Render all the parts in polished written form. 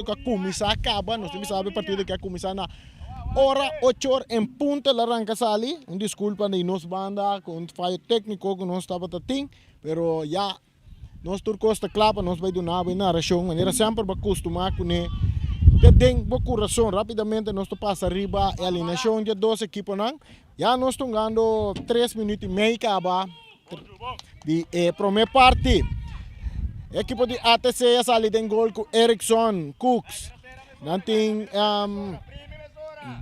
Ku a kuminsá kaba, nos tin bisa e partido ke a kuminsá na ora ocho or en punto el a ranka sali. Un diskulpa di nos banda ku un fayo tékniko ku nos tabata tin, pero ya nos tur kos ta kla pa nos bai duna bo e narashon manera semper bo a kustumá kuné te den bo kurason. Rápidamente nos ta pasa riba e alineashon di e dos ekiponan. Ya nos ta hungando tres minüt i mei kaba. Di e prome parti. Ekipo di ATC a sali den gol ku Erickson Cooks. Nan tin um,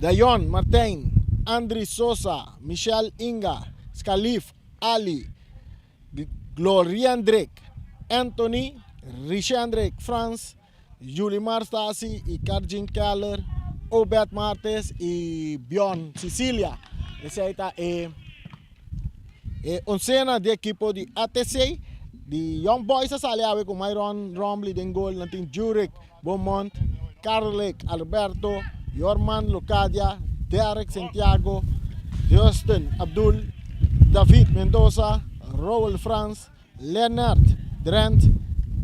Dayon Martijn, Andri Sosa, Michel Inga, Scalif Ali, Gloriendrik, Anthony, Richendrik Frans, Julimar Stasi y Karjin Keller, Obed Martes y Bjorn Cecilia. Esey ta e e oncena di ekipo di ATC. Di Young Boys a sali awe ku Myron Rombley den gol. Nan tin Jurek Beaumont, Carlick Alberto, Yorman Locadia, Derek Santiago, Justin Abdul, David Mendoza, Roel Frans, Lennart Drent,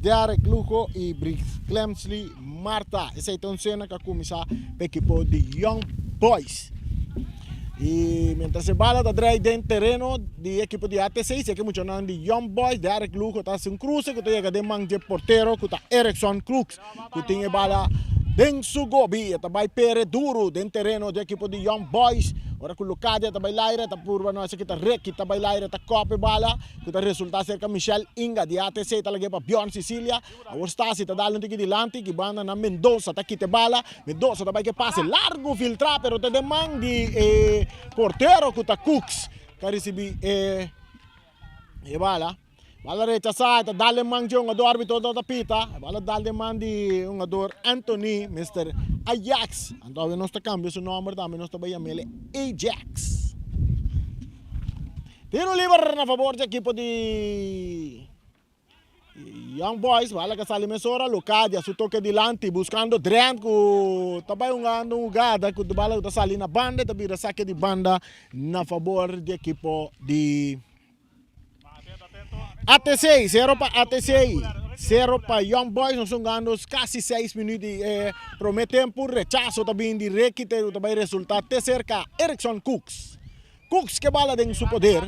Derek Lugo y Brigclemsley Martha. Esey ta un cena cu a cuminsa pa ekipo di Young Boys. Y mientras e bala ta draai den tereno di ekipo di ATC, si e muchanan di Young Boys, Derek Lugo ta haci un cruce cu ta yega den man dje portero cu ta Erickson Crooks cu tin e bala den su gobi. E ta bay pere duro den tereno di ekipo di Young Boys. Ora cu Locadia ta bay laira, ta purba no esaki ta Ricky ta bay laira, ta kop e bala. Ku ta resultá serka Michel Inga di ATC ta lag'é pa Bjorn Cicilia. Awor Stasi ta dal un tiki dilanti ki banda na Mendoza ta kita e bala. Mendoza ta bai ku e pase largu filtrá pero ta den man di e portero ku ta Cooks ta risibí e e bala. Bala rechasá e ta dal den man dje hungador arbitro ta pita. E bala dal den man di hungador Anthony Mister Ajax. Anto awe nos ta kambia su nòmber tambe nos ta bai yam'el Ajax. Tiro liber na fabor di ekipo di Young Boys. Bala ka sali mesora. Locadia su toke dilanti buscando Drent ku ta bai hungando un hugada ku bala ku ta sali na banda ta bira sake di banda na fabor di ekipo di ATC. 0 pa ATC, 0 pa Young Boys. Nos hungando kasi 6 minuut di eh, prome tempo. Rechazo ta bin di Ricky ta bai resulta te cerca Erickson Cooks. Cooks ke bala den su poder.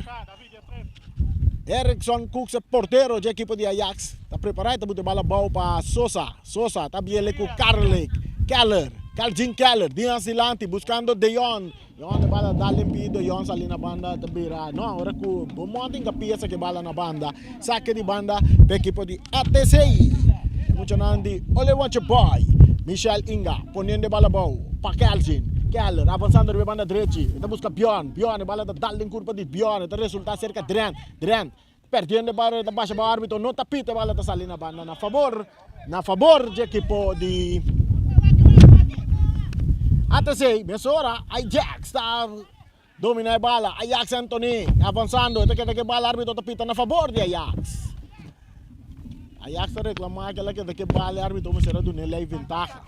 Erickson Cooks e portero dje ekipo di Ajax ta prepara y ta buta e bala abao pa Sosa. Sosa ta biele ku Karlik Keller. Kaljin Keller din hacia dilanti buscando Deyon. Deyon e bala dal den pie Deyon sali na banda ta bira no ora ku Beaumont tin kapia saki e bala na banda. Sake di banda pa ekipo di ATC. E muchanan di Ole Wanche Boy. Michel Inga poniendo e bala abou pa Kelvin. Keller avansando riba e banda drechi. E ta buska Bjorn. Bjorn e bala ta dal den kurpa di Bjorn. E ta resulta serka Drent. Drent perdiendo e bala e ta basha bou arbitro. No ta pita e bala ta sali na banda na fabor na fabor dje ekipo di ATC. Mesora Ajax ta Domina e bala, Ajax Anthony avansando, e ta keda ku e bala, arbitro ta pita na fabor di Ajax. Ajax ta reclama ku el a keda ku e bala, e arbitro mester a dun'é lei ventaha.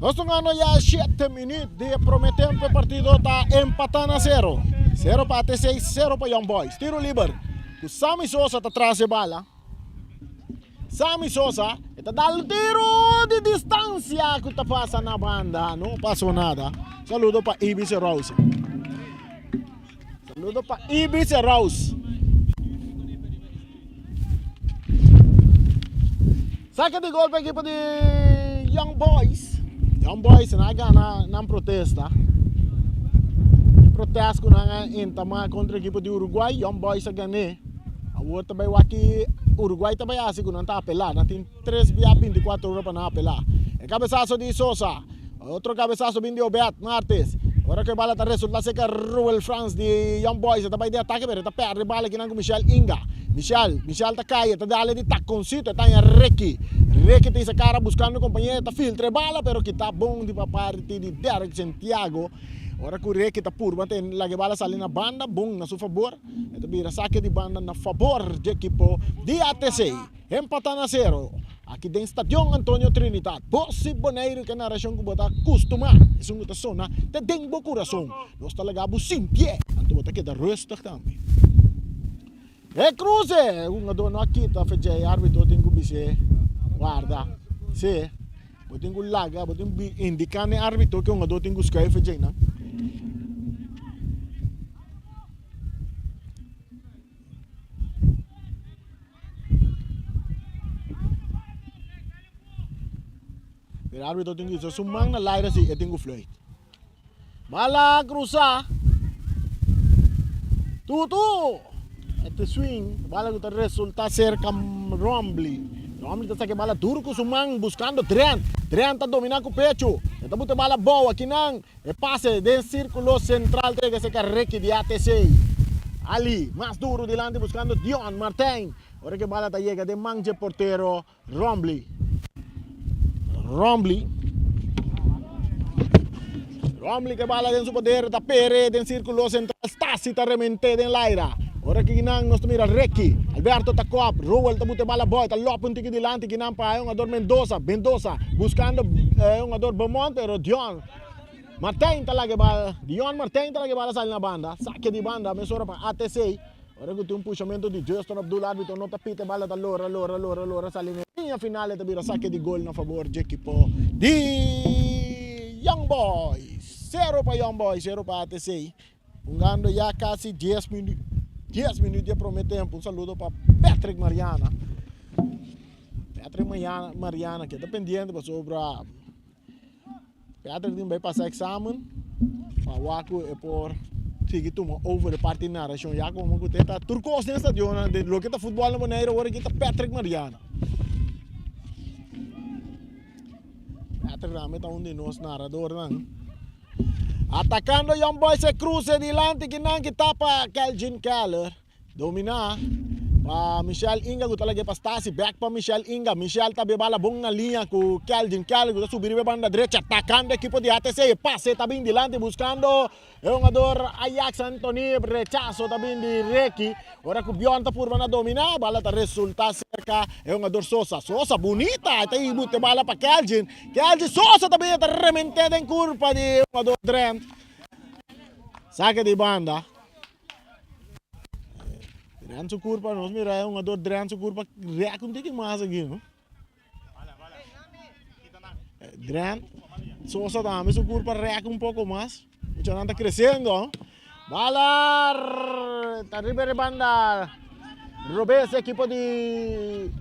Nos ta gana ya shete minuut di e prome tempo, e partido ta empata na sero. Sero pa ATC, sero pa Young Boys. Tiro liber ku Sammy Sosa ta tras e bala. Sammy Sosa e ta dal un tiro di distancia cu ta pasa na banda. No paso nada. Saludo pa Ibis Rose. Saludo pa Ibis Rose. Saque di gol pa equipo di Young Boys. Young Boys na gana nan protesta. Protest cu nan a entama contra equipo di Uruguay. Young Boys a gane. Awor ta bai wak ki Uruguay ta bai hasi ku nan ta apelá. Nan tin tres bia bintikuater ora pa nan apelá. E kabesaso di Sosa. Otro kabesaso bin di Obed Martes. Ora ku e bala ta resultá serka Ruel Frans di Young Boys. E ta bai den atake pero e ta pèrdè e bala kinan ku Michel Inga. Michel, Michel ta kai, e ta dale di takonsito, e ta haña Ricky. Ricky ta hisa kara buskando kompañero, e ta filtra e bala pero kita bon di pa parti di Derrick Santiago. Ora ku Ricky ta purba ten laga e bala sali na banda, bon na su fabor. E ta bira sake di banda na fabor dje ekipo di ATC. Empata na sero aki den Stadion Antonio Trinidad. Bo si Boneiru ke narashon ku bo ta kustumá, esun ku ta sona te den bo kurason. Nos ta laga bo sintié, anto bo ta keda rustig tambe. E kruse! E hungadó no a kita fe dje, e arbitro tin ku bisa. bis'é, Warda, sí, bo tin ku laga, bo tin ku indiká na e árbitro ku e hungadó tin ku skuif e djeinan. Pero árbitro tin ku usa su man na laira si e tin ku fluit. Bala krusa. Tutu! E swing, bala ku ta resulta serka Rombley. Rombley ta saka e bala duru ku su man buskando Drent. Drent ta domina ku pechu. E ta buta e bala abou akinan. E pase den sirkulo sentral ta yega serka Ricky di ATC. Ali mas duru dilanti buskando Dion Martijn. Ora ku e bala ta yega den man dje portero Rombley. Rombley. Rombley ke bala den su poder ta pere den sirkulo sentral. Stasi ta remente den laira. Ora ki nan nos ta mira Ricky. Alberto ta kop. Roel ta bute bala boy. Ta lop un tiki dilanti ki nan pa e hungador Mendoza. Mendoza buskando e hungador Beaumont pero Dion Martijn ta laga e bala. Dion Martijn ta laga e bala sali na banda. Sake di banda mesora pa ATC. Ora ku tin un pushamentu di Justin Abdul arbitro no ta pita e bala ta lora lora lora lora sali na e liña final e ta bira sake di gol na fabor dje ekipo di Young Boys. Sero pa Young Boys, sero pa ATC. Hungando ya kasi dies minuut dies minuut di e prome tempo. Un saludo pa Patrick Mariana. Patrick Mariana ke ta pendiente pasobra Patrick tin bai pasa examen pa wak ku e por sigui tuma over e parti narashon ya komo ku te ta tur kos den stadionnan den loke ta futbòl na Boneiru awor aki ta Patrick Mariana. Patrick tambe ta un di nos naradornan. Atakando Young Boys e kruse dilanti kinan ki tapa Kelgin Keller. Dominá pa Michel Inga ku ta lag'é pa Stasi, bèk pa Michel Inga, Michel ta beba la bon na liña ku Kelvin, Kelvin ku ta subi riba e banda drecha atakando ekipo di ATC, e pase ta bin dilanti buskando e hungador Ajax Antony, rechaso ta bin di Ricky, ora ku Bjorn ta purba na dominá, bala ta resultá serka e hungador Sosa, Sosa bunita e ta bute bala pa Kelvin, Kelvin Sosa ta bin e ta rement'é den kurpa di e hungador Drent, sake di banda. Drent su curpa, nos mira e hungador Drent su curpa rek un tiki mas aki, no? Drent, Sosa tambe su curpa rek un poco mas. Muchanan ta creciendo. Bala ta riba e banda robes equipo di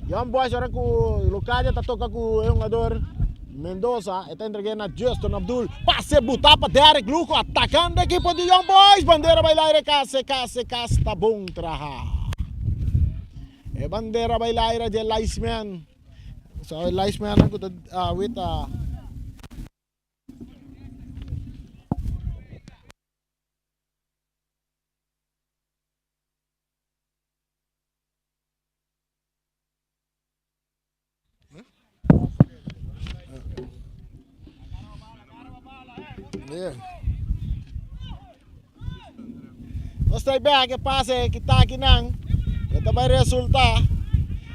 Young Boys ora cu Locadia ta toca cu e hungador Mendoza e ta entreg'é na Justin Abdul. Pase butá pa Derrick Lugo atakando ekipo di Young Boys. Bandera bai laire kase kase kas ta bon traha. E bandera bai laire dje linesman. So e linesman ku ta awe ta. Nos ta bek e pase ki ta akinan. E ta bai resulta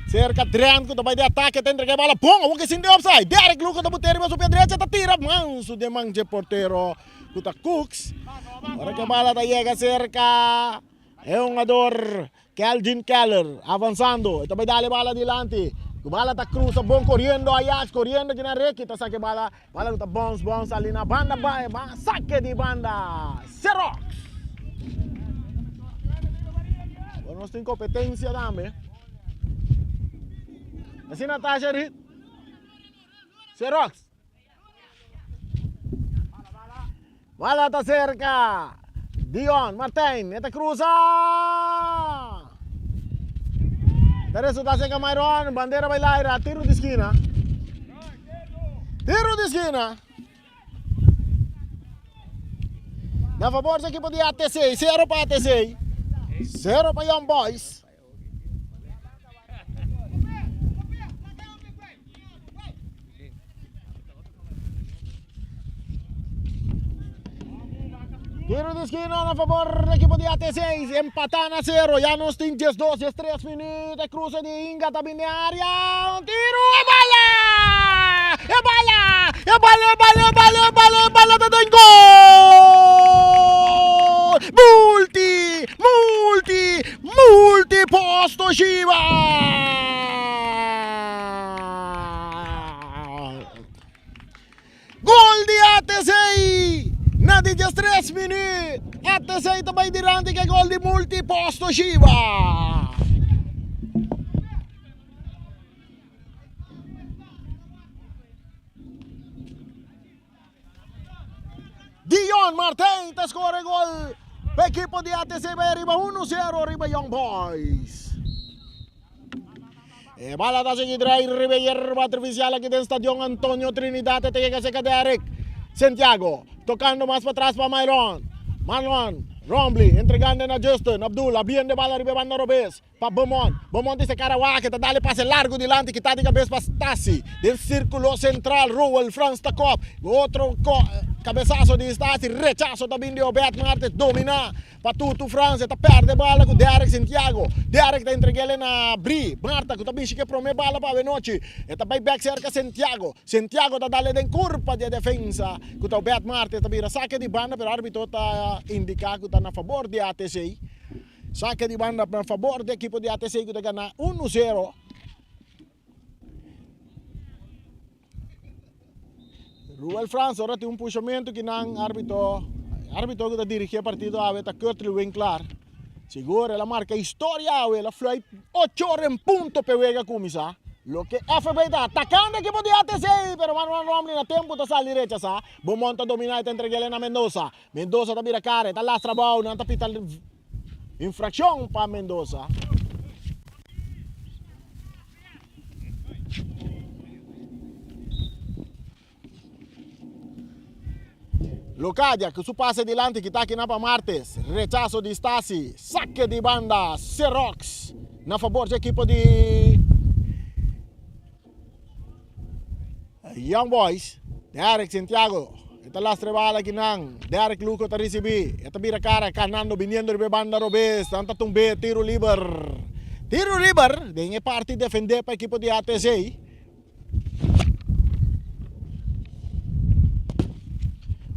cerca Drent ku ta bai di atake ta entrega e bala bon awor ke sinti offside. Derrick Lugo ta bute riba su pia drecha ta tira mansu den man dje portero ku ta Cooks. Ora ke bala ta yega cerca e hungador Kelvin Keller avansando, e ta bai dal e bala dilanti, ku bala ta krusa bon koriendo Ajax, koriendo kinan Ricky ta saka e bala, bala ku ta bounce bounce sali na banda bai, sake di banda Xerox. Bon nos tin kompetensia tambe. Asina Natasha Reed. Xerox. Bala ta cerca. Dion Martijn, e ta cruza. Ta resulta cerca Myron, bandera bai laira, tiro di esquina. Tiro di esquina. Na favor di equipo di ATC, 0 pa ATC, 0 pa Young Boys. Tiro di esquina na favor di equipo di AT6. Empatá na 0. Ya nos tin 12, 13 minuut. E cruce di Inga ta bin den área. Un tiro. E bala! E bala! E bala, e bala, e bala, e bala, e bala ta den gol! Multi! Multi! Multi posto Shiba! di 13 minuut. ATC ta bai dilanti ku e gol di Multiposto Shiba. Dion Martijn ta score e gol pa ekipo di ATC bai ariba 1-0 riba Young Boys. E bala ta sigui draai riba e yerba artificial aki den Stadion Antonio Trinidad. E ta yega cerca Derek Santiago. Tocando mas patras pa Myron. Marlon Rombley entregando na Justin Abdul. Abriendo e bala riba e banda robes. Pa Beaumont. Beaumont di se kara wak, e ta dal e pase largu dilanti kita di kabes pa Stasi. Den sirkulo sentral Roel Frans ta kòp. Otro kabesaso di Stasi, rechaso ta bin di Obed Martes dominá pa Tutu Frans. E ta pèrdè bala ku Derek Santiago. Derek ta entreg'el na Bri Marta ku ta bin shiki e promé bala pa awenochi. E ta bai bèk serka Santiago. Santiago ta dal e den kurpa di e defensa ku ta Obed Martes. Ta bira sake di banda pero arbitro ta indiká ku ta na fabor di ATC. Sake di banda na fabor di ekipo di ATC ku ta gana unu sero. Ruel Frans ora tin un pushamentu ki nan arbitro arbitro ku ta dirigi e partido awe ta Kurtley Winklar. Sigur el a marka historia awe, el a fluit ocho ora en punto p'e wega kuminsá. Loke FB ta atakando ekipo di ATC pero Manuel Romley na tempu ta sali rechasá. Beaumont ta dominá i ta entreg'el na Mendoza. Mendoza ta bira kara, e ta lastra abou, nan ta pita infrakshon pa Mendoza. Locadia ku su pase dilanti kita akina pa Martes, rechaso di Stasi, sake di banda Xerox na fabor dje ekipo di Young Boys, Derek Santiago e ta lastra e bala akinan, Derek Lugo ta risibi, e ta bira kara kanando biniendo riba e banda robes, nan ta tumbe tiro liber, tiro liber den e parti defende pa ekipo di ATC.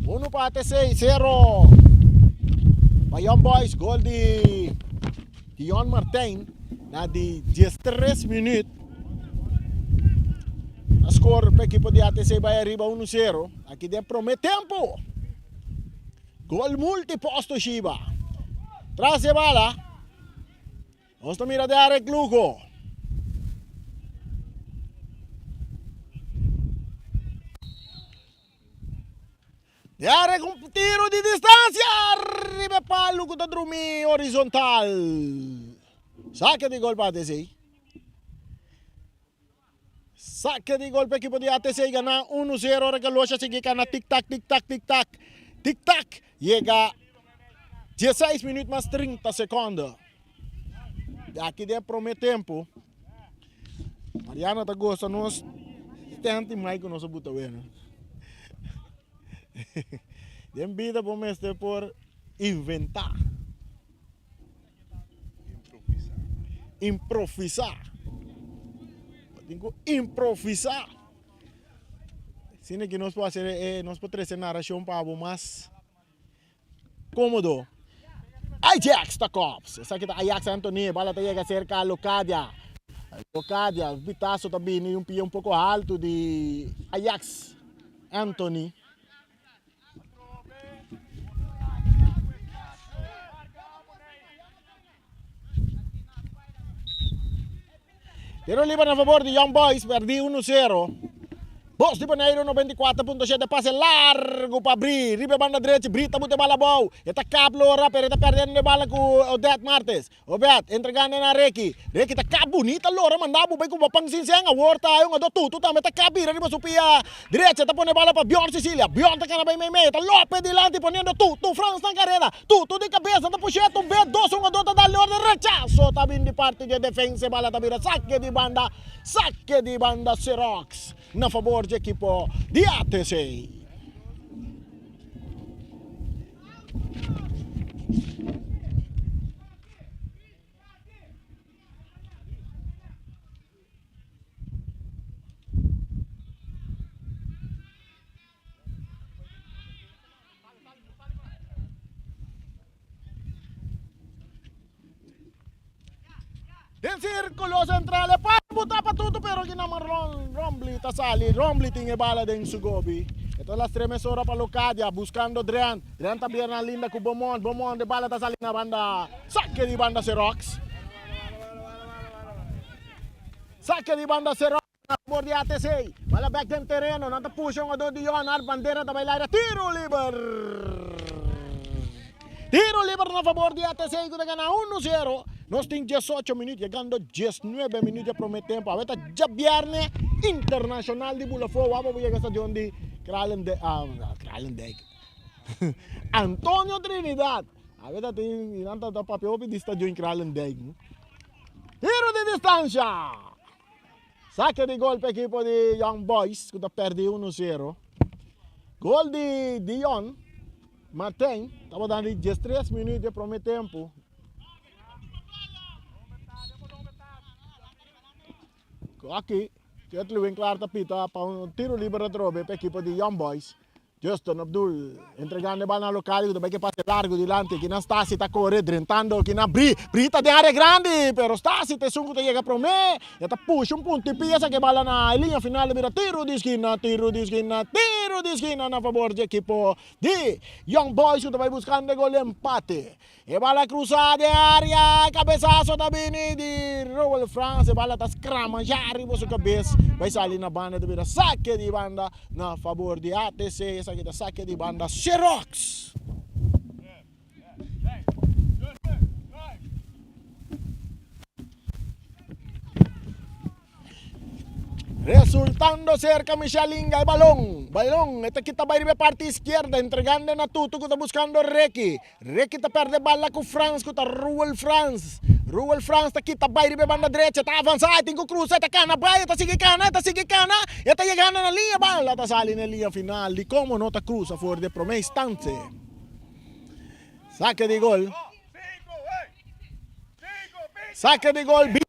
Uno pa ATC, sero pa Young Boys, gol di Dion Martijn na di 13 minuut. A score pa ekipo di ATC bai ariba 1-0. Aki den prome tempo. Gol multiposto Shiba. Tras e bala. Nos ta mira Derek Lugo. Derek un tiro di distancia. Riba e palo ku ta drumi horizontal. Sake di gol pa ATC. Sake di gol pa ekipo di ATC gana 1-0 ora ke Locha sigui kana tik tak tik tak tik tak tik tak yega 16 minuut mas 30 sekonde. Di aki den prome tempo Mariano ta gosta nos tent y mic ku nos a buta wena. Den bida bo mester por inventa. Improvisá. Bo tin ku improvisá. Asina ki nos por hasi e nos por trese narashon pa bo mas kómodo. Ajax ta kòps. Esaki ta Ajax Anthony. Bala ta yega serka Locadia. Locadia, bitaso ta bini un pia un poko haltu di Ajax Anthony. Tiro liber na favor di Young Boys, perdi 1-0. Bos di Boneiru 94.7 pase largo pa Bri, riba e banda drechi, Bri ta bute bala abou, e ta kap lora pero e ta perdiendo e bala ku Odette Martes. Obed, entregando na Reki. Reki ta kap bunita lora manda bo bai ku bo pan sin sen. Awor ta hay un ado tutu tambe ta kap bira riba su pia drecha. Ta pone bala pa Bjorn Cecilia. Bjorn ta kana bai mei mei. Ta lope dilanti poniendo tutu Frans na kareda. Tutu di kabesa ta pushe tumbe dos un ado ta dal orde rechaso ta bin di parti dje defensa e bala ta bira sake di banda sake di banda Xerox na fabor dje ekipo di ATC. Den sirkulo sentral e pas buta pa tutu pero gina Marlon Rombley ta sali. Rombley tin e bala den su gobi. E ta lastra mesora pa Locadia, buscando Drent. Drent ta bira na linda cu Beaumont. Beaumont, e bala ta sali na banda. Saque di banda Xerox. Saque di banda Xerox na fabor di ATC. Bala bek den tereno. Nan ta pusha un hungador di Jonard. Bandera ta bay laira. Tiro liber! Tiro liber na fabor di ATC cu ta gana 1-0. Nos tin 18 minuut, yegando 19 minuut di prome tempo. Awe ta djabierne internacional di Bulafó. Wou bo yega stadion di Kralendijk. Kralendijk. Antonio Trinidad. Awe ta tin, nan ta papia hopi di stadion Kralendijk. Tiro di distancia. Saque di gol pa ekipo di Young Boys cu ta perdi 1-0. Gol di Dion Martin tabata di 13 minuut di prome tempo. Aki, Ketly Winklaar ta pita pa un tiro liber atrobe pa ekipo di Young Boys. Justin Abdul entregando e bal na Locadio ku ta bai ke pase largu dilanti. Kinan Stasi ta kore drentando kinan Bri. Bri ta den area grandi pero Stasi ta esun ku ta yega prome. E ta pusha un punto i pia saka e bala na e liña final ta bira tiro di skina, tiro di skina, tiro di skina na fabor dje ekipo di Young Boys ku ta bai buskando e gol di empate. E bala krusa den area, e kabesaso ta bini di Roel Frans, e bala ta skrama ya riba su kabes, bai sali na banda ta bira sake di banda na fabor di ATC, esaki ta sake di banda Xerox. Resultando cerca Michel Inga e balon. Balon e ta kita bai riba e parti izquierda entregando na Tutu cu ta buscando Ricky. Ricky ta perde bala cu Frans cu ta Ruel Frans. Ruel Frans ta kita bai riba e banda drecha ta avansa e tin cu crusa e ta cana bai e ta sigui cana e ta sigui cana e ta yegando na liña bala ta sali na e liña final di como no ta crusa for di e prome instante. Saque di gol. Saque di gol.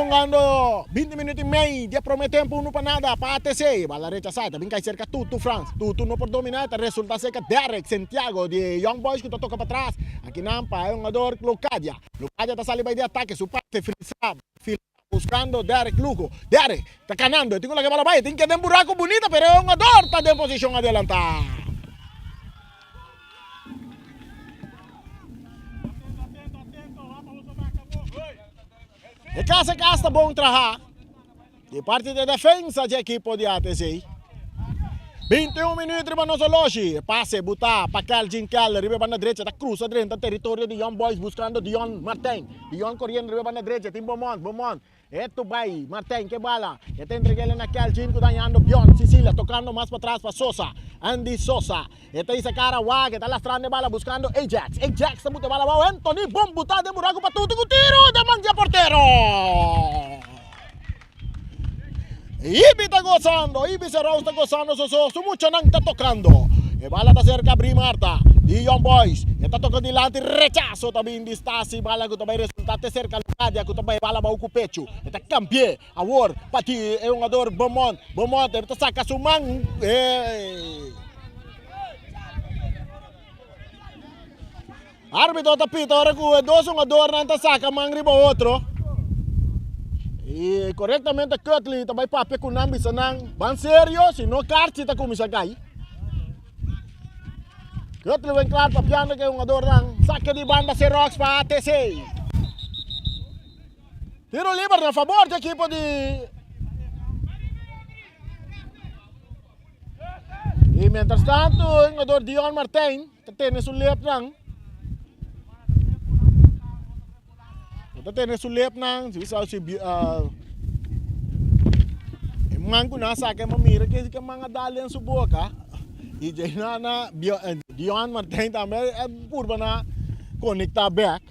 Jugando 20 minuut y mei di e prome tempo uno pa nada pa ATC. Bala rechasa ta bin kai cerca Tutu Frans. Tutu no por domina ta resulta cerca Derek Santiago di Young Boys cu ta toca pa tras. Akinan pa e hungador Locadia. Locadia ta sali bay di atake su pase frisa fila buscando Derek Lugo. Derek ta canando e tin cu laga e bala bay e tin keda den buraco bunita pero e hungador ta den posicion adelanta. E casa cas ta bon traha di parti di defensa di ekipo di ATC. 21 minuut riba nos oloshi. E pase buta pa Kelvin Keller riba e banda drecha ta cruza drenta territorio di Young Boys buscando Dion Martijn. Dion corriendo riba e banda drecha tin Beaumont. Beaumont E tu bai, Martijn ke bala, e ta entreg'el na Kelvin ku ta hañando Bjorn Cecilia tokando mas patras pa Sosa, Andy Sosa. E ta hisa kara wak, e ta lastrando e bala buskando Ajax. Ajax ta buta e bala abou, Anthony bon buta den buraku pa Tutu ku tiru den man di e portero. Ibi ta gozando, Ibi Serous ta gozando so so, su muchanan ta tokando. E bala ta serka Bri Marta di Young Boys. E ta toka dilanti, rechaso ta bin di Stasi, bala ku ta bai resulta te serka Lucadia ku ta bai bala abou ku pechu. E ta kambi'é awor pa di e hungador Beaumont. Beaumont e ta saka su man. E Arbitro ta pita ora ku e dos hungadornan ta saka man riba otro. I korektamente Cutley ta bai papia ku nan bisa nan ban serio si no karchi ta kuminsá kai. Cutley wen klar papiando ku e hungadornan. Saka di banda Xerox pa ATC. Tiro liber na fabor di ekipo di I mientras tanto e hungador Dion Martijn Ta tene su lepnan. E ta tene su lepnan. Si sa si e man ku nan saka e man mira ke ke man a dal den su boka. I dje na na Dion Martijn tambe a purba na konekta bek.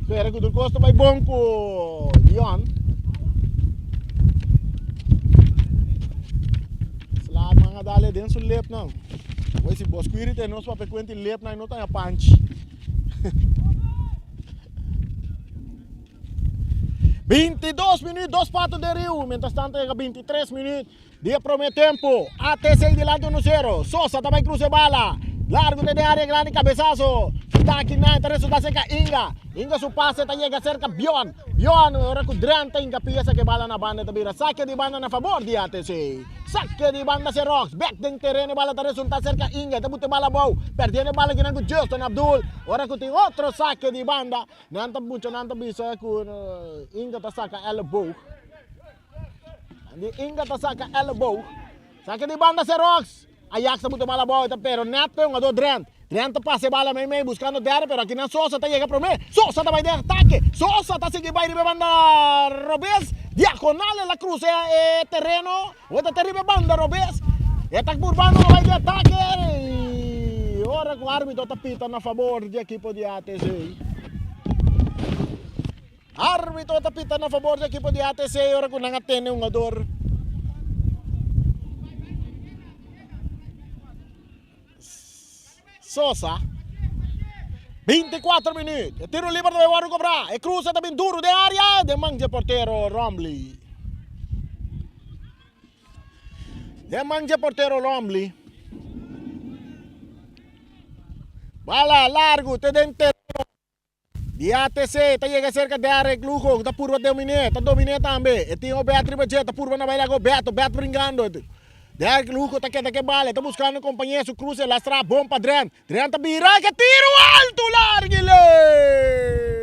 Spera ku tur kos ta bai bon ku Dion. Sla man a dale den su lepnan. Awor si bo squiri te nos papia kuenti lepnan no ta haña panchi. 22 minuut, dos pato den riu. Mientras tanto yega 23 minuut di e prome tempo. ATC dilanti 1-0. Sosa ta bai cruza e bala. Largu te den área grandi kabesaso. Taki nan ta resulta serka Inga. Inga su pase ta yega serka Bjorn. Bjorn ora ku Drent ta hinka pia sake bala na banda ta bira sake di banda na fabor di ATC. Sake di banda Xerox. Bek den tereno e bala ta resulta serka Inga. E ta buta e bala abou. Perdiendo e bala kinan ku Justin Abdul. Ora ku tin otro sake di banda. Nan ta mucha nan ta bisa ku Inga ta saka elleboog. Di Inga ta saka elleboog. Sake di banda Xerox. Ajax ta buta bala abou ta pero net pa e hungador Drent. Drent ta pasa e bala mei mei buscando derde pero akinan Sosa ta yega prome. Sosa ta bai den atake. Sosa ta sigui bai riba e banda robes. Diagonal el a crusa e tereno. Awor ta riba e banda robes. E ta purbando na bai den atake y ora cu arbitro ta pita na fabor di ekipo di ATC. Arbitro ta pita na fabor di ekipo di ATC ora cu nan a tene hungador Sosa. 24 minuut. E tiro liber ta bay wordo cobra. E cruza ta bin duro den area den man dje portero Rombley. Den man dje portero Rombley. Bala largo te den terreno. Di ATC ta yega serka Derek Lugo ku ta purba dominé, ta dominé tambe. E tin Obed riba dje, ta purba na baila ku Obed, Obed bringando. Derek Lugo ta keda ku e bala, e ta buskando un kompañero, su krus e lastra bon pa Drent. Drent ta bira ku e tiro altu largu leu.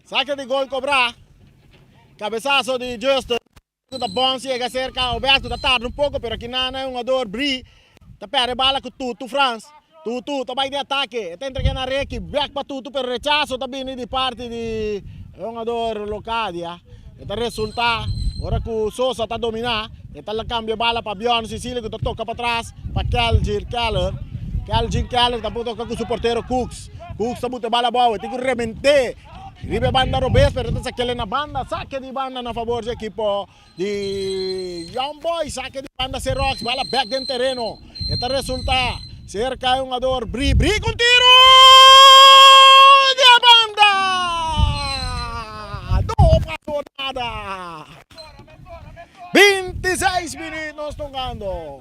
Saque di gol cobrá. Cabezazo di Justin. Ta bon si yega cerca Oberto ta tarda un poco pero aki nan e hungador Bri ta perde bala cu Tutu Frans. Tutu ta bay den atake e ta entrega na Ricky bek pa Tutu pero rechazo ta bini di parti di e hungador Locadia. E ta resulta ora cu Sosa ta domina e ta cambia bala pa Bjorn Sicilia cu ta toca patras pa Kelgin Keller. Kelgin Keller ta toca cu su portero Cooks. Cooks ta buta e bala abao e tin cu remente. Riba e banda robes pero ta sakele na banda sake di banda na fabor di ekipo di Young Boys sake di banda Xerox bala bek den tereno e ta resulta serka e hungador Bri Bri ku tiro di e banda no paso nada 26 minuut nos tongando.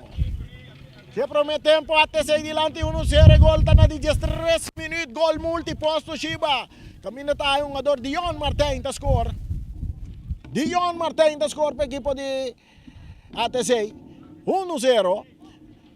Dje prome tempo ATC dilanti uno sero e gol ta na di 13 minuut gol multi posto Shiba caminda ta hay hungador Dion Martijn ta score Dion Martijn ta score pa ekipo di ATC 1-0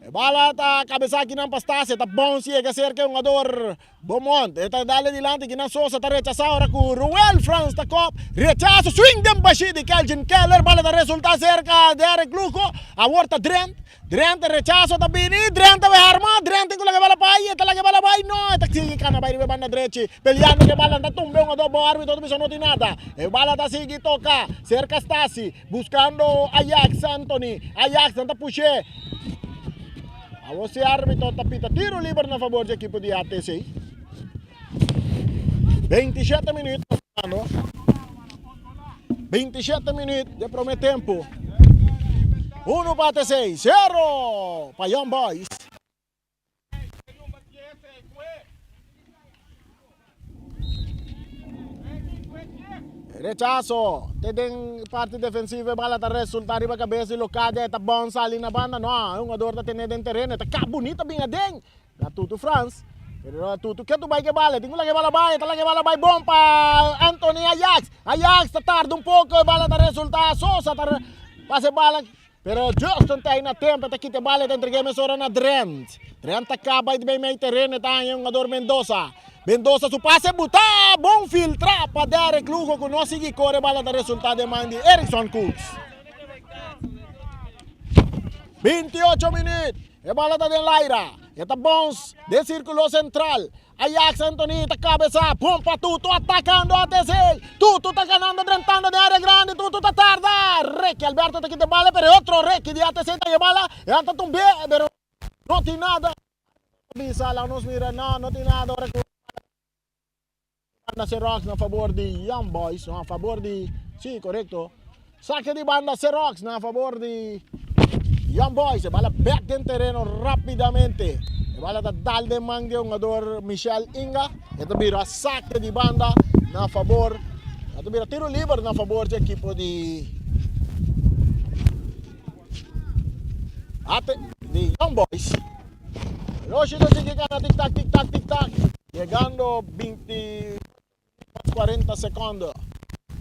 e bala ta cabeza akinan pa Stasia ta bounce yega cerca e hungador Beaumont e ta dale dilanti kinan Sosa ta rechasa ora ku Ruel Frans ta kop rechaso swing den bashi di Kelvin Keller bala ta resulta serka Derek Lugo awor ta Drent Drent e rechaso ta bini Drent ta bai harma Drent tin ku laga bala bai e ta laga bala bai no e ta sigui kana bai riba e banda drechi peleando ku e bala ta tumbe un adobo arbitro ta bisa no tin nada e bala ta sigui toka serka Stasi Buscando Ajax Anthony. Ajax nan ta pushe. Awor si arbitro ta pita tiro liber na favor di ekipo di ATC. 27 minuut no. 27 minuut de prome tempo. 1 pa ATC, 0 pa Young Boys. Rechazo te den parti defensivo e bala ta resulta riba cabeza di Locadia e ta bon sali na banda no e hungador ta tene den tereno e ta kap bunita bin aden na Tutu Frans pero Tutu ke tu bai ke bala e tin ku laga e bala bai e ta laga e bala bai bon pa Anthony Ajax Ajax ta tarda un poko e bala ta resulta Sosa ta pasa e bala Pero Justin ta na tempo, ta kita e bala, ta entreg'é mesora na Drent. Drent ta kaba i den mei tereno, e ta haña e hungador Mendoza. Mendoza su pase butá, bon filtrá pa Derrick Lugo ku no sigui kore, e bala ta resultá den man di Erickson Cooks. 28 minüt, e bala ta den laira, e ta bons den sirkulo sentral. Ajax Antony ta cabeza, bon pa Tutu atacando ATC. Tutu ta ganando drentando den area grandi, Tutu ta tarda. Ricky Alberto ta kita bala, pero e otro Ricky di ATC ta bala, e anta tumbe, pero no tin nada. Bisa, laga nos mira, no, no tin nada ora cu. banda Xerox na fabor di Young Boys, no, a fabor di, si, korekto. Sake di banda Xerox na fabor di Young Boys. E bala bek den tereno rapidamente. E bala ta dal den man di e hungador Michel Inga. E ta bira sake di banda na fabor, e ta bira tiro liber na fabor di ekipo di Ate di Young Boys. Roshi ta sigui gana tik tak tik tak tik tak. Yegando 20 40 secondo.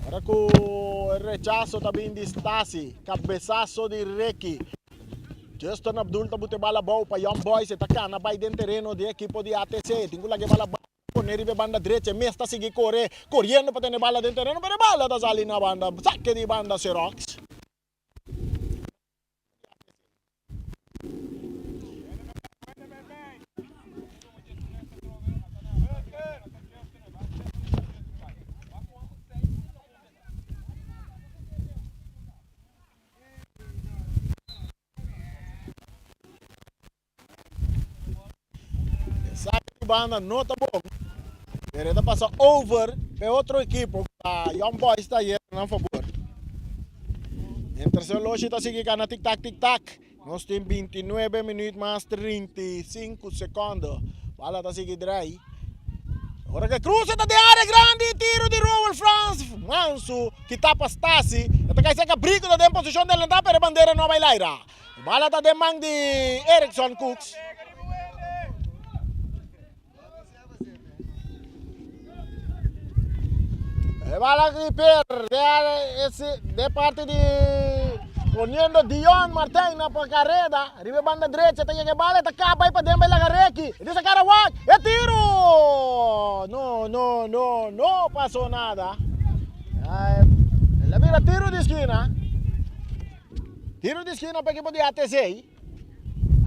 Ora ku e rechaso ta bin di Stasi. Cabezazo di Ricky. Justin Abdul ta bute bala abou pa Young Boys. E ta kana bai den tereno di ekipo di ATC. Tin ku laga e bala abou. Pone riba e banda drecha. E mes ta sigui kore. Koriendo pa tene bala den tereno. Pero e bala ta sali na banda. Sake di banda Xerox. Saque di banda no ta bon, pero e ta pasa over pa e otro ekipo ku ta Young Boys ta yera nan fabor. Mientras e oloshi ta sigui kana tik tak tik tak, nos tin 29 minuut mas 35 sekondo. Bala ta sigui drai. Ora ke krusa ta den area grandi, tiro di Roel Frans, Mansu kita pa Stasi, e ta kai serka Brico ta den posishon di adelantá pero e bandera no a bai laira. Bala ta den man di Erickson Cooks. E bala di per de, de parte di poniendo Dion Martin na pa carrera. Riba banda derecha ta llega bala ta capa y pa den bay laga Reki. E dice cara wak. E tiro! No, no, no, no pasó nada. El a bira tiro di esquina. Tiro di skina pa ekipo di ATC.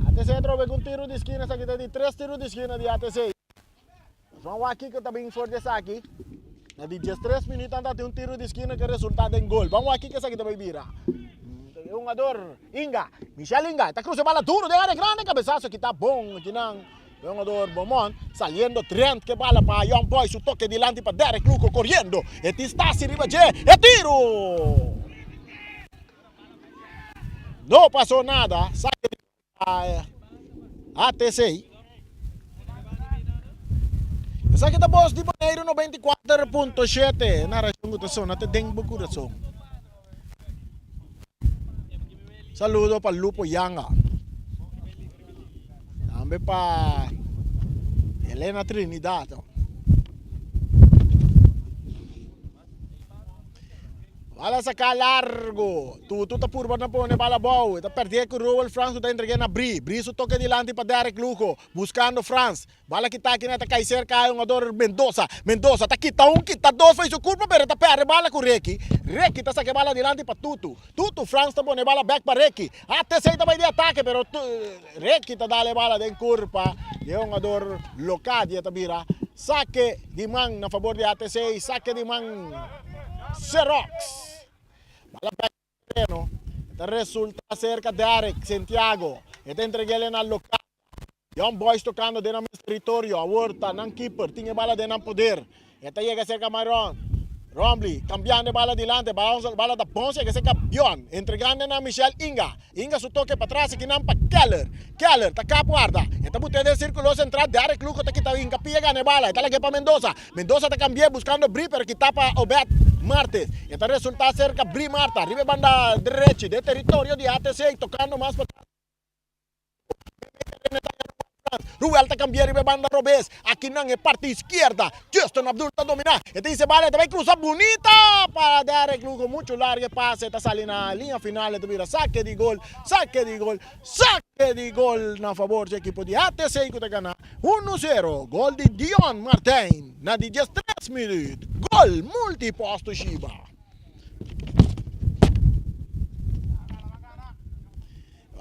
ATC atrobe ku un tiro di skina, esaki ta di tres tiro di skina di ATC. Nos ban wak kiko ta bin for di esaki. Na di diestres minuut nan ta tin un tiro di skina ku resulta den gol. Ban wak kiko esaki ta bai bira. E hungador Inga, Michel Inga, ta krusa e bala duro den area grandi, kabesaso kita bon akinan. E hungador Beaumont saliendo Trent ke bala pa Young Boys, su toke dilanti pa Derrick Luco koriendo. E tin Stasi riba dje, e tiro! No pasó nada, saque di ATC. Esaki ta bos di Boneiru 94.7, narashon ku ta sona te den bo kurason. Saludo pa Lupo Yanga. Tambe pa Elena Trinidad. Bala saká largo. Tutu ta purba na pone bala abou. E ta pèrdè ku Roel Frans ku ta entreg'é na Bri. Bri su toke dilanti pa Derrick Lugo. Buskando Frans. Bala kita aki na ta kai serka e hungador Mendoza. Mendoza ta kita un, kita dos for su kurpa pero e ta pèrdè bala ku Ricky. Ricky ta saka e bala dilanti pa Tutu. Tutu Frans ta pone e bala bèk pa Ricky. ATC ta bai di atake pero Ricky ta dal e bala den kurpa di e hungador Locadia ta bira sake di man na fabor di ATC sake di man Xerox. Bala bek tereno ta resulta serka Derrick Santiago e ta entreg'el na Locadia. Young Boys tocando den nan mes territorio, awor ta nan keeper tin e bala den nan poder. E ta yega cerca Myron Rombley, cambiando e bala dilante, bala ta bon yega cerca Bjorn, entregando na Michel Inga. Inga su toke patras aki nan pa Keller. Keller ta kap warda, e ta bute den circulo central, Derrick Lugo ta kita Inga pia gana e bala, e ta lag'e pa Mendoza. Mendoza ta cambi'e buscando Bri pero kita pa Obed Martes. E ta resulta cerca Bri Marta riba e banda derechi den territorio di ATC tocando mas patras. Ruel ta cambia riba e banda robes. Akinan e parti izquierda. Justin Abdul ta domina. E ta hisa e bala e ta bay cruza bunita pa Derrick Lugo. Mucho largo e pase. E ta sali na linea final. E ta bira saque di gol. Saque di gol. Saque di gol na favor di ekipo di ATC cu ta gana 1-0. Gol di Dion Martijn na di 13 minuut. Gol multiposto Shiba.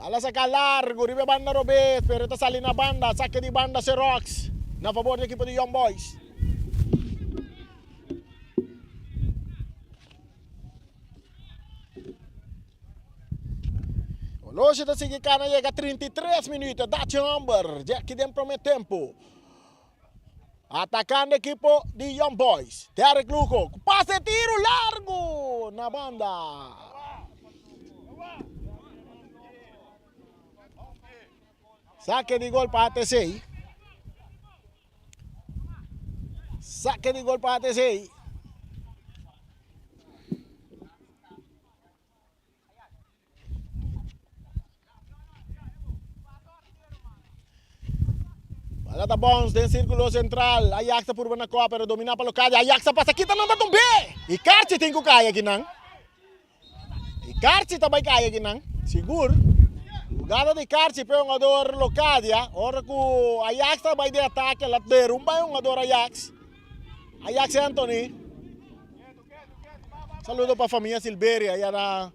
Bala saca largo riba e banda robes, pero e ta sali na banda, saque di banda Xerox na favor di ekipo di Young Boys. Oloshi ta sigui cana yega 33 minuut, Dutch Amber, Jackie den prome tempo. Atacando ekipo di Young Boys. Derrick Lugo ku pase tiro largo na banda. Sake di gol pa ATC. Sake di gol pa ATC. Bala ta bounce den círculo central. Ajax ta purba na koa, pero domina pa Locadia. Ajax ta pasa kita nan ta tumbe. Y Karchi tin ku kai aki nan. Y Karchi ta bai kai aki nan. Sigur. Jugada di Karchi pe hungador Locadia. Ora ku Ajax ta bai den atake, la derumba e hungador Ajax. Ajax Anthony. Saludo pa famia Silveria allá na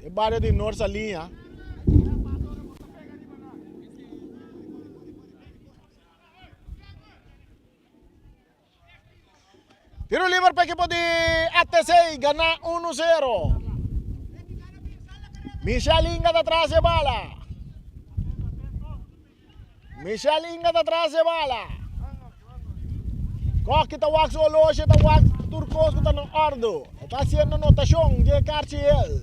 e barrio di Noord Saliña. Tiro libre pa equipo di ATC gana 1-0. Michel Inga ta tras e bala. Michel Inga ta tras e bala. Koki ta wak su oloshi, ta wak tur kos ku ta na ordu. E ta hasiendo notashon dje karchi el.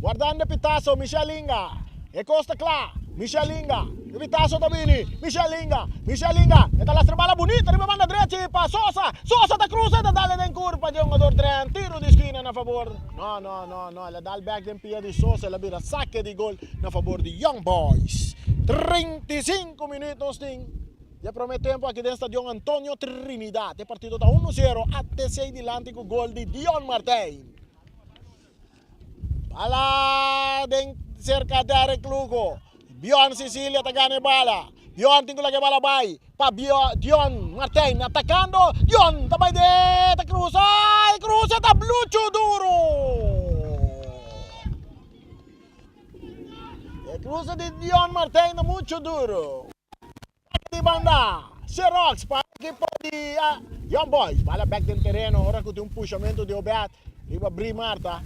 Guardando e pitaso, Michel Inga. E kos ta kla. Michel Inga. E pitaso ta bini. Michel Inga. Michel Inga. E ta lastra bala bunita riba banda drechi pa Sosa. Sosa ta krusa e ta dal den kurpa dje hungador Trent. Tiro di skina na fabor. No, no, no, no. El a dal bek den pia di Sosa. El a bira sake di gol na fabor di Young Boys. 35 minuut nos tin di e prome tempo aki den Stadion Antonio Trinidad. E partido ta 1-0, ATC dilanti ku gol di Dion Martijn. Bala den serka Derek Lugo. Bjorn Sicilia ta gana e bala. Bjorn tin ku laga e bala bai pa Dion Martijn atakando. Dion ta bai de ta krusa. E krusa ta bluchu duru. E cruce di Dion Martijn ta mucho duro. Di banda, Xerox pa equipo di ah, Young Boys. Bala back den terreno, ora cu tin un pushamento di Obed riba Bri Marta.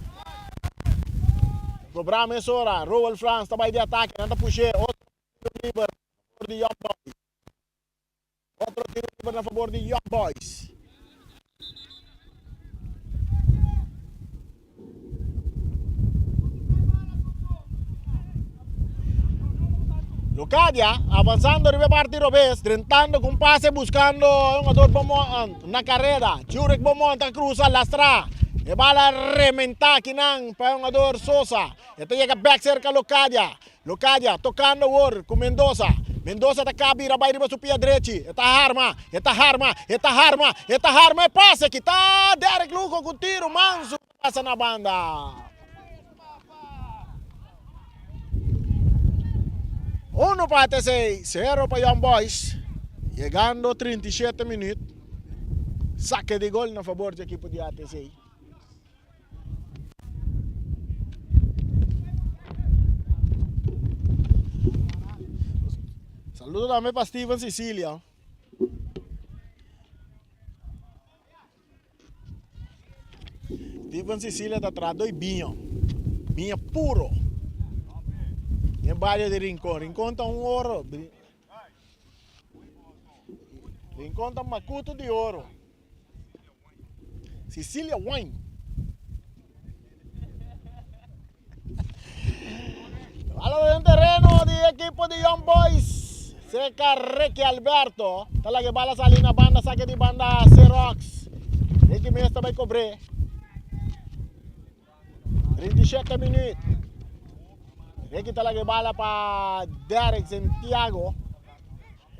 Cobra mesora, Roel Frans ta bay di ataque, nan ta pushe, otro tiro liber na favor di Young Boys. Otro tiro liber na favor di Young Boys. Locadia avanzando riba e parti robes, drentando cu un pase buscando e hungador Beaumont na carrera. Jurek Beaumont a cruza lastra. E bala rementa akinan pa e hungador Sosa. E ta yega bek cerca Locadia. Locadia tocando awor cu Mendoza. Mendoza ta ka bira bay riba su pia drechi. E ta harma, e ta harma, e ta harma, e ta harma e pase kita Derrick Lugo cu tiro manso ta pasa na banda. Uno pa ATC, cero pa Young Boys. Yegando 37 minuut. Saque di gol na favor di equipo di ATC. Saludo tambe pa Steven Sicilia. Steven Sicilia ta traha doi biño. Biño puro. Den barrio di Rincon. Rincon ta un oro. Rincon ta makutu di oro. Sicilia Wine. Bala den terreno di equipo di Young Boys. Seca Ricky Alberto. Ta laga e bala sali na banda, saque di banda Xerox. Ricky mes ta bay cobre. 37 minuut. Ricky ta laga e bala pa Derek Santiago.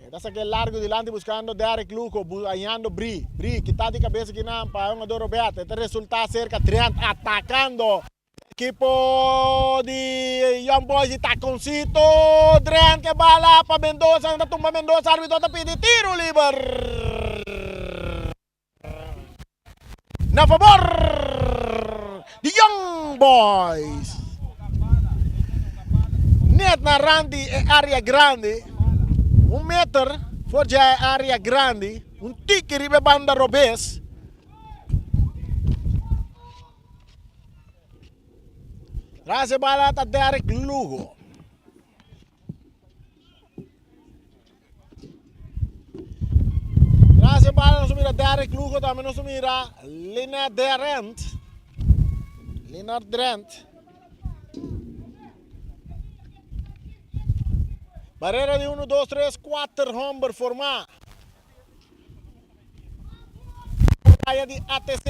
E ta saque largo dilanti buscando Derek Lugo, hallando Bri. Bri kita di cabeza kinan pa jugador Roberto. E ta resulta cerca Trent atacando. Equipo di Young Boys di taconcito. Trent ke bala pa Mendoza. Ta tumba Mendoza. Arbitro ta pidi tiro liber. Na favor di Young Boys. Net na rand di e area grandi. Un meter for dje e area grandi. Un tiki riba e banda robes. Tras e bala ta Derrick Lugo. mira Derek Lugo, tambe nos ta mira Lynette Drent. Lynette Drent. Barrera di 1, 2, 3, 4 homber formá. Raya di ATC.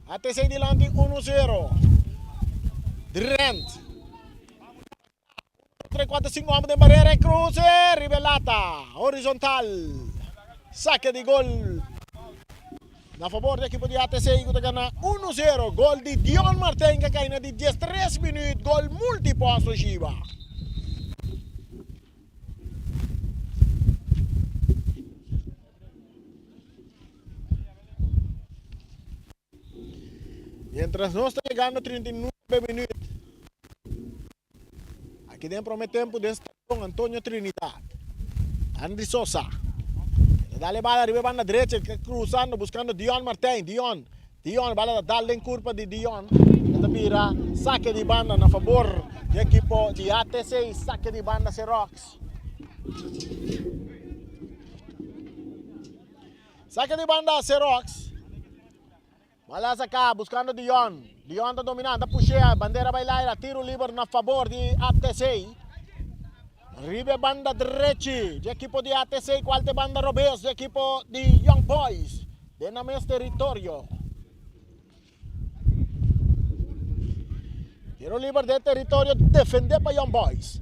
ATC dilanti 1-0. Drent. 3, 4, 5 homber den barrera e cruce. Riba e lata. Horizontal. Saque di gol. Na favor di ekipo di ATC ku ta gana 1-0. Gol di Dion Martijn ku a kai na di 13 minuut. Gol multiposto Shiba. Mientras nos ta yegando 39 minuut. Aki den prome tempo den stadion Antonio Trinidad. Andry Sosa. Ta dale bala riba e banda derecha cruzando buscando Dion Martijn. Dion Dion bala ta dal den curpa di Dion. E ta bira sake di banda na fabor di ekipo di ATC. Sake di banda Xerox. Sake di banda Xerox. Bala saka buscando Dion. Dion ta domina, ta pushea, bandera bai laira, tiro liber na fabor di ATC. Riba e banda drechi di ekipo di ATC, cual ta e banda robes di ekipo di Young Boys den nan mes teritorio. Tiro liber den teritorio defende pa Young Boys.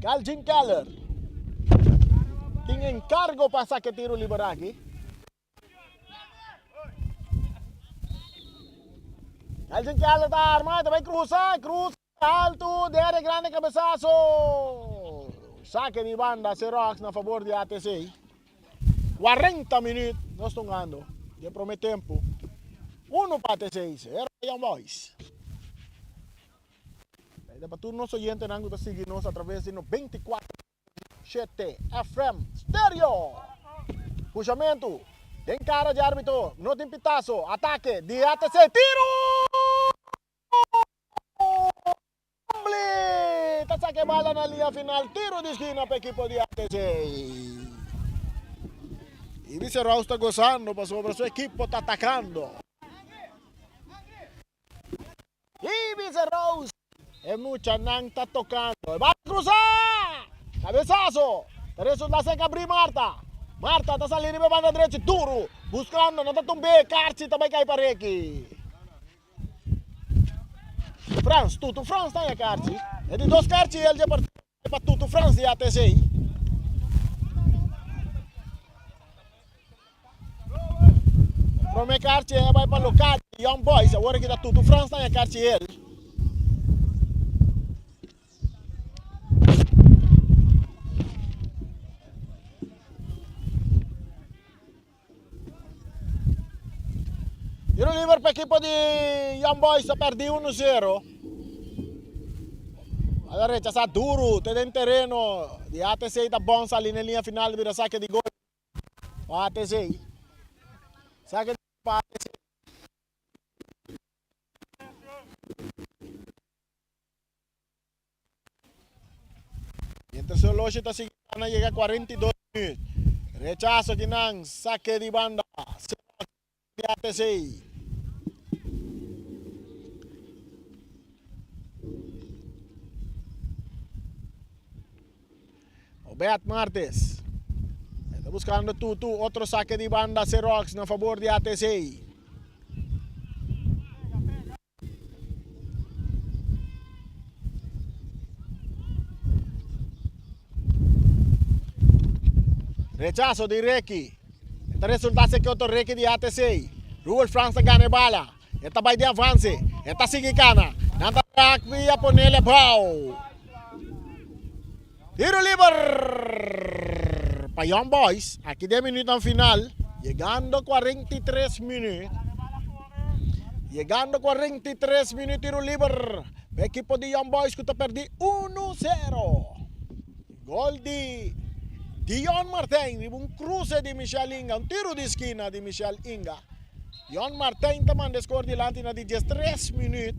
Calvin Keller tin encargo pa saka e tiro liber aki. Elgin Keller ta arma, ta bai cruza, cruza alto, dere grande cabezazo. Saque di banda, Xerox na favor di ATC. 40 minuut, nos tungando, di prome tempo. 1 pa ATC, 0 pa Young Boys. Esta pa tur nos oyentenan ku ta sigui nos a traves di 94. Shete FM Stereo. Pushamentu den kara di arbitro, no tin pitaso, atake di ATC, tiro! Bli! Ta saka e bala na liña final, tiro di skina pa ekipo di ATC. Ibiza Rouse ta gozando pasobra su ekipo ta atakando. Ibiza Rose. E muchanan ta tocando. E bal cruza! Cabezazo! Ta resulta ser Gabri Marta. Marta ta sali riba e banda drechi duro. Buscando, no ta tumbe. Carchi ta bay cay pa Ricky. Frans, Tutu Frans ta haña carchi. E di dos carchi el dje partido pa Tutu Frans di ATC. Prome karchi e bai pa lokal di Young Boys, awor aki ta Tutu Frans ta haña karchi el. Tiro liber pa ekipo di Young Boys ta perdi 1-0. Bala rechasa duru te den tereno di ATC ta bon sali na linea final bira sake di gol. Pa ATC. Sake pa ATC. Mientras horloge ta sigui na yega 42 minuut. Rechazo kinan, sake di banda. Di ATC. Obed Martes. Está buscando Tutu. Otro saque di banda Xerox na favor di ATC. Rechazo di Ricky. E ta resulta ser ke otro Ricky di ATC. Ruel Frans ta gana e bala. E ta bai den avance. E ta sigui kana. Nan ta rugby a ponele bou. Tiro liber pa Young Boys. Aki den minuutnan final. Yegando 43 minuut. Yegando 43 minuut tiro liber pa ekipo di Young Boys ku ta perdi 1-0. Gol di Dion Martijn riba un cruce di Michel Inga, un tiro di skina di Michel Inga. Dion Martijn ta manda e score dilanti na di 13 minuut.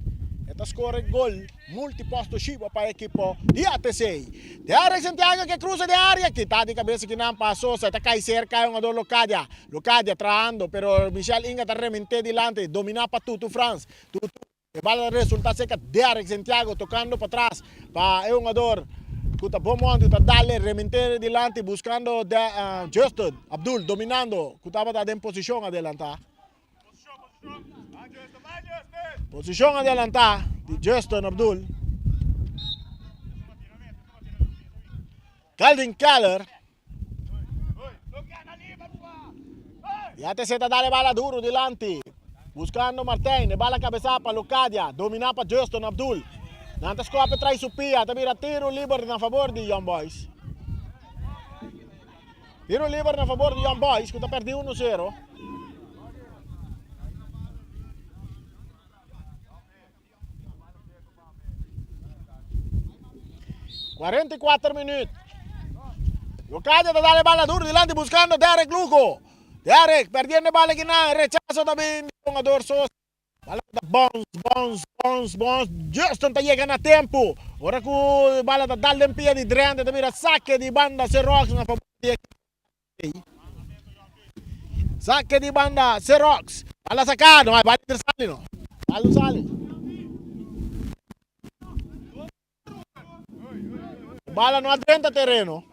ta score gol multiposto Shiba pa ekipo di ATC. Derek Santiago ke cruza den area, kita di cabeza kinan pa Sosa, ta cay cerca e hungador Locadia. Locadia trahando, pero Michel Inga ta remente dilanti, domina pa Tutu Frans. Tutu, e bala ta resulta cerca Derek Santiago tocando patras pa e hungador cu ta Beaumont, ta dale remente dilanti buscando Justin Abdul dominando cu tabata den posicion adelanta. Posicion adelantá di Justin Abdul. Calvin Keller. Y ATC ta dale bala duro dilanti. Buscando Martijn. E bala cabeza pa Locadia. Domina pa Justin Abdul. Nan ta scope trai su pia. Ta bira tiro liber na favor di Young Boys. Tiro liber na favor di Young Boys ku ta perdi uno sero. 44 minuut. Locadia ta dale bala duro dilanti buscando Derek Lugo. Derek perdiendo bala kinan. Rechazo también di jugador Sosa. Bala ta bounce, bounce, bounce, bounce. Justin ta yega na tempo. Ora ku bala ta dal den pia di Drenthe ta bira sake di banda Xerox na favor di ekipo. Sake di banda Xerox. Bala saka, no hay bala sali no. Bala sali. Bala no a drenta tereno.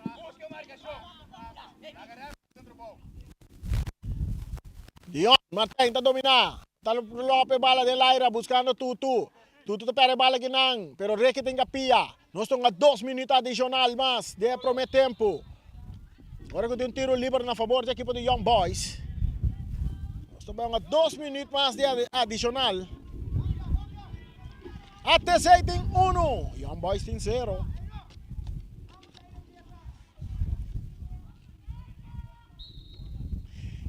Dion Martijn ta domina. Ta lope bala den laira buscando Tutu. Tutu ta perde bala kinan, pero Ricky tin kapia. Nos tonga dos minuut adicional mas den e prome tempo. Ora ku tin un tiro liber na favor di ekipo di Young Boys. Nos ta tonga 2 minuut mas di adicional. ATC tin 1, Young Boys tin 0.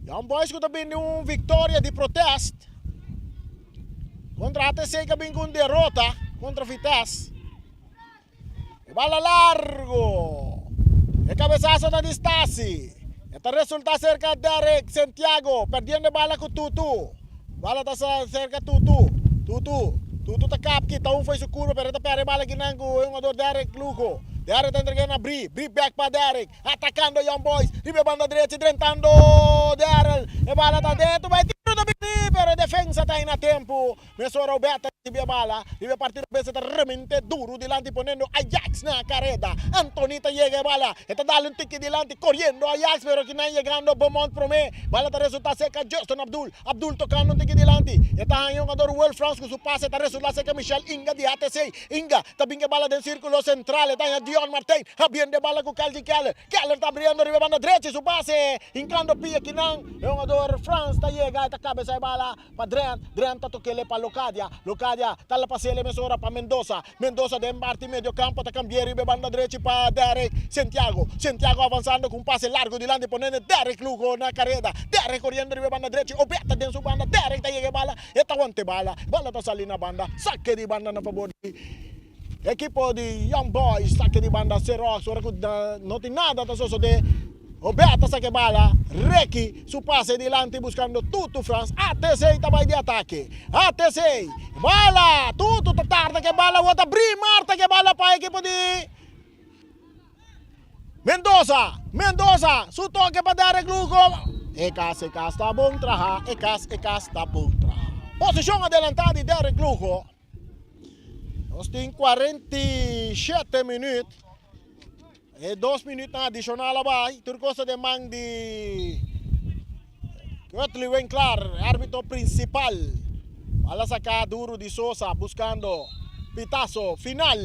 Young Boys ku ta bini un viktoria di protest kontra ATC ku a bin ku un derota kontra Vitesse. E bala largo. E cabezazo ta di Stasi. E ta resulta cerca Derek Santiago, perdiendo e bala ku Tutu. Bala ta cerca Tutu. Tutu. Tutu ta kap kita un foi su curva, pero ta perde bala kinan ku e hungador Derek Lugo. Derek ta entrega na Bri. Bri back pa Derek. Atacando Young Boys. Riba e banda derecha drentando Daryl. E bala ta dentro. Bai tiro ta bini, pero e defensa ta na tempo. Mesora Roberto ricibi e bala, riba e partido bes e ta remente duro dilanti poniendo Ajax na careda. Anthony ta yega e bala, e ta dal un tiki dilanti coriendo Ajax pero kinan yegando Beaumont prome. Bala ta resulta cerca Justin Abdul, Abdul tocando un tiki dilanti, e ta haña hungador Will Frans cu su pase ta resulta cerca Michel Inga di ATC. Inga ta binga e bala den circulo central, e ta haña Dion Martijn habiendo e bala cu Kelvin Keller. Keller ta abriendo riba e banda drechi su pase hincando pia kinan e hungador Frans ta yega e ta cabeza e bala. Pa Drent, Drent ta tokele pa Locadia, Locadia ta la pasele mesora pa Mendoza, Mendoza den parti medio campo ta cambie riba e banda drechi pa Derek Santiago, Santiago avanzando cu un pase largo dilanti ponende Derek Lugo na careda, Derek coriendo riba e banda drechi, Obeta den su banda, Derek ta yega e bala, e ta wanta e bala, bala ta sali na banda, sake di banda na fabor di ekipo di Young Boys, sake di banda Xerox, ora cu no tin nada ta sosode. Roberto sa ke bala, Ricky su pase dilanti buscando Tutu Frans, ATC ta bay di atake, ATC, bala, Tutu ta tarda ke bala awor ta bri Marta ke bala pa ekipo di Mendoza, Mendoza su toke pa Derek Lugo, e kas e kas ta bon traha, e kas e kas ta bon traha. Posicion adelanta di Derek Lugo. Nos tin 47 minuut. E dos minuutnan adishonal a bai. Tur kos ta den man di Curtly Winklar, arbitro prinsipal. Bala saká duru di Sosa buskando pitaso final.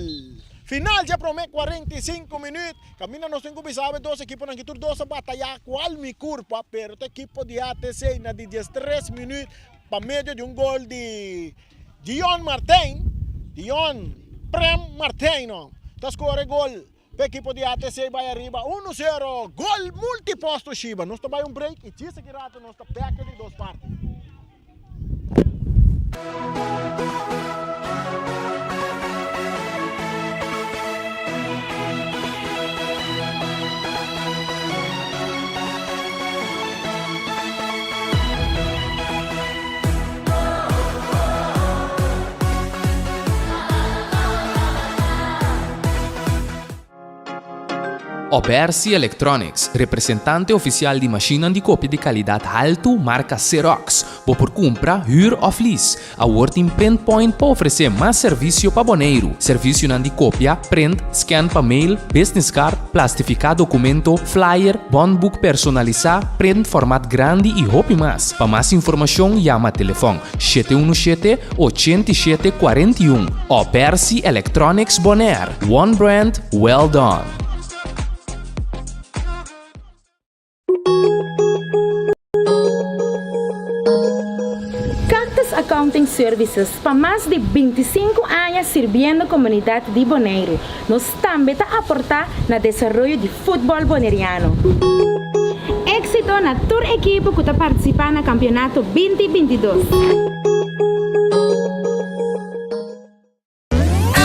Final dje promé 45 minuut. Kaminda nos tin ku bisa awe dos ekiponan ki tur dos a batayá kual mi kurpa, pero ta ekipo di ATC na di 13 minuut pa medio di un gol di Dion Martijn, Dion Prem Martijn no, ta score gol pa ekipo di ATC bai ariba uno sero, gol multiposto Shiba. Nos ta bai un break y djis aki rato nos ta bek di dos parti. Obersi Electronics, representante ofisial di mashinnan di kopia di kalidat haltu marka Xerox. Bo por kumpra, hür òf lease. Awor tin Print Point pa ofresé mas servisio pa Boneiru. Servisionan di kopia, print, scan pa mail, business card, plastifiká dokumento, flyer, bondboek personalisá, print format grandi i hopi mas. Pa mas informashon yama telefòn 717 87 41 Obersi Electronics Bonaire, One brand, well done. Cactus Accounting Services pa mas di 25 aña sirbiendo komunidat di Boneiru. Nos tambe ta aportá na desaroyo di futbòl boneriano. Éksito na tur ekipo ku ta partisipá na kampionato 20 22.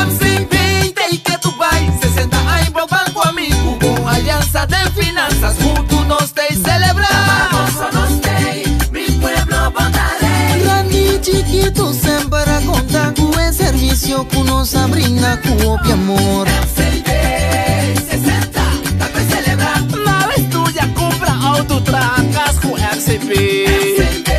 MCB ta i ke tu bai 60 aña bo ban ku ami Ku un aliansa den finansas Huntu nos ta i selebrá Nos nos tei, mi pueblo bo ta rei Grandi i chikitu semper a konta ku e servisio ku nos a brinda ku hopi amor. MCB 60 ta pa selebrá. Na bes tuya kumpra outo traha kas ku MCB. MCB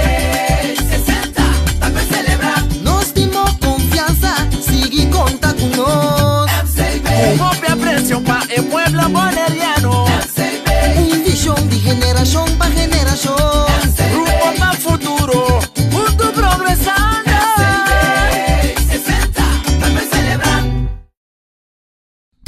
60 ta pa selebrá. Nos tin bo konfiansa, sigui konta ku nos. MCB. Ku hopi apresio pa e pueblo boneriano. MCB. Un vishon di generashon pa generashon. MCB. Rumbo pa futuro, huntu progresando. MCB 60 ta pa selebrá.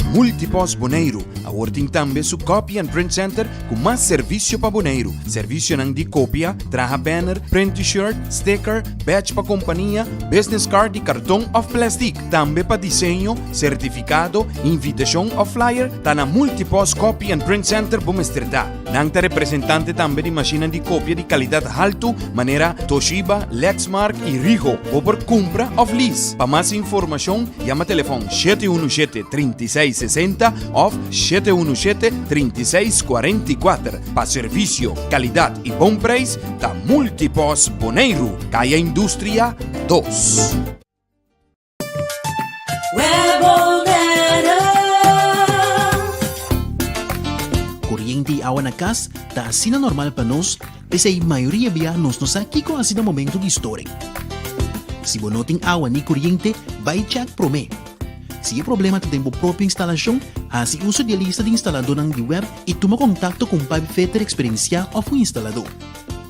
Multipost Boneiru awor tin tambe su Copy and Print Center ku mas servisio pa Boneiru. Servisionan di kopia, traha banner, print T-shirt, sticker, badge pa kompania, business card di karton òf plèstik. Tambe pa diseño, sertifikado, invitashon òf flyer, ta na Multipost Copy and Print Center bo mester ta. Nan ta representante tambe di mashinnan di kopia di kalidat haltu manera Toshiba, Lexmark i Ricoh. Bo por kumpra òf lease. Pa mas informashon yama telefòn 717 36 60 òf 717 36 44. Pa servisio, kalidat i bon preis ta Multipost Boneiru, Kaya Industria 2. Koriente i awa na kas ta asina normal pa nos, p'esei mayoria bia nos no sa kiko hasi na momento di storing. Si bo no tin awa ni koriente, bai chèk promé. Si e problema ta den bo propio instalashon, hasi uso di e lista di instaladónan di web i tuma kontakto ku un pipefitter eksperensiá òf un instaladó.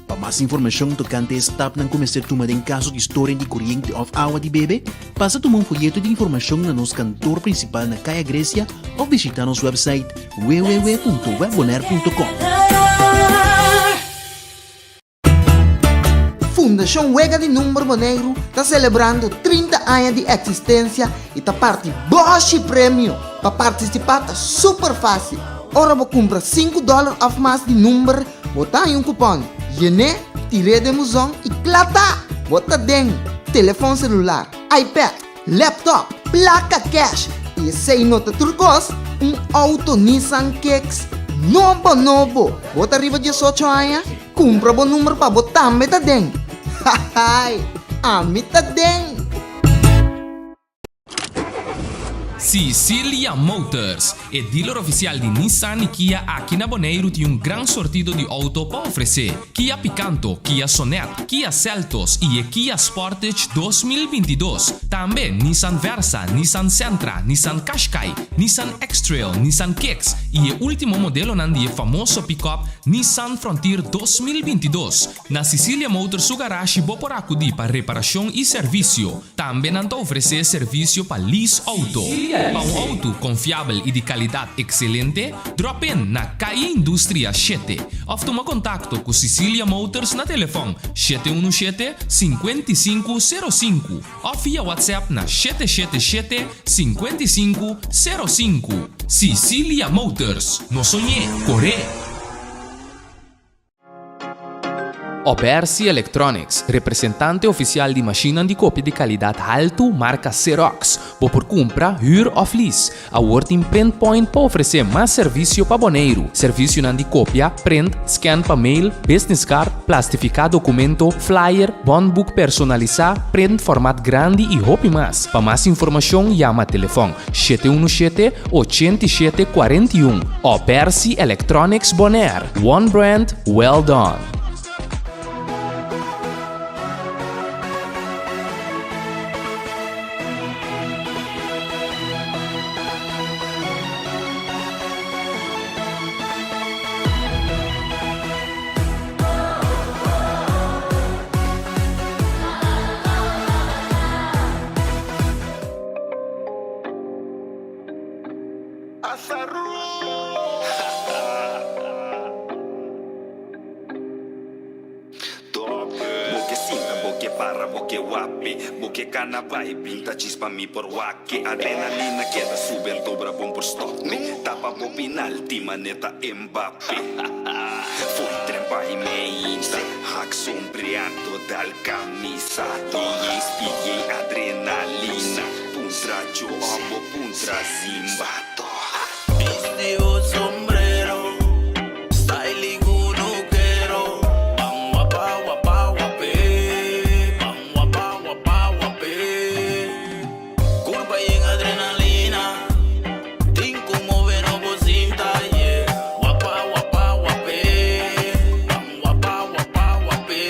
Pa mas informashon tokante e stapnan ku mester tuma den kaso di storing di koriente òf awa di bebe, pasa tuma un foyeto di informashon na nos kantor prinsipal na Kaya Grecia òf bishitá nos wèpsait www.webbonaire.com. Fundashon Wega di Number Boneiru ta selebrando 30 aña di eksistensia i ta parti bòshi premio! Pa partisipá ta super fásil! Ora bo kumpra sinku dòler òf mas di number, Bo ta haña un kupòn, yen'é, tir'é den buzon i kla ta! Bo ta den telefòn selular, iPad, laptop, plaka kèsh i esei no ta tur kos, un outo Nissan Kicks nobo nobo! Bo ta riba diesocho aña? Kumpra bo number pa bo tambe ta den! Hahaai! Ami ta den! Sicilia Motors, e dealer ofisial di Nissan i Kia aki na Boneiru tin un gran sortido di outo pa ofresé, Kia Picanto, Kia Sonet, Kia Seltos i e Kia Sportage 2022. Tambe Nissan Versa, Nissan Sentra, Nissan Qashqai, Nissan X-Trail, Nissan Kicks i e último modelonan di e famoso pickup Nissan Frontier 2022. Na Sicilia Motors su garashi bo por akudí pa reparashon i servisio. Tambe nan ta ofresé servisio pa lease outo. Pa un outo konfiabel i di kalidat ekselente, drop in na Calle Industria shete òf tuma kontakto ku Sicilia Motors na telefòn 717 55 05 òf via WhatsApp na 777 55 05. Sicilia Motors, no soñ'é, kor'é! Obersi Electronics, representante ofisial di mashinnan di kopia di kalidat haltu marka Xerox. Bo por kumpra, hür òf lease. Awor tin Print Point pa ofresé mas servisio pa Boneiru. Servisionan di kopia, print, scan pa mail, business card, plastifiká dokumento, flyer, bònboek personalisá, print format grandi i hopi mas. Pa mas informashon yama telefòn 717 87 41 Obersi Electronics Bonaire, one brand, well done. Bo ke sinta, bo ke para, bo ke wape Bo ke kana bai, pinta chispa mi por wak Adrenalina keda subi anto bra bon por stop mi Tapa bo pinalti maneta Mbappe Fo'i tren bai meinta, hak sombreado dal camisa DJ speed yei adrenalina Puntra Joe bo puntra Zimba Bisti bo sombrero, style kunukero. Ban wapa wapa wap'é, ban wapa wapa wap'é. Kurpa yen adrenalina, tin ku move no bo sinta, yeah. Wapa wapa wap'é, ban wapa wapa wap'é.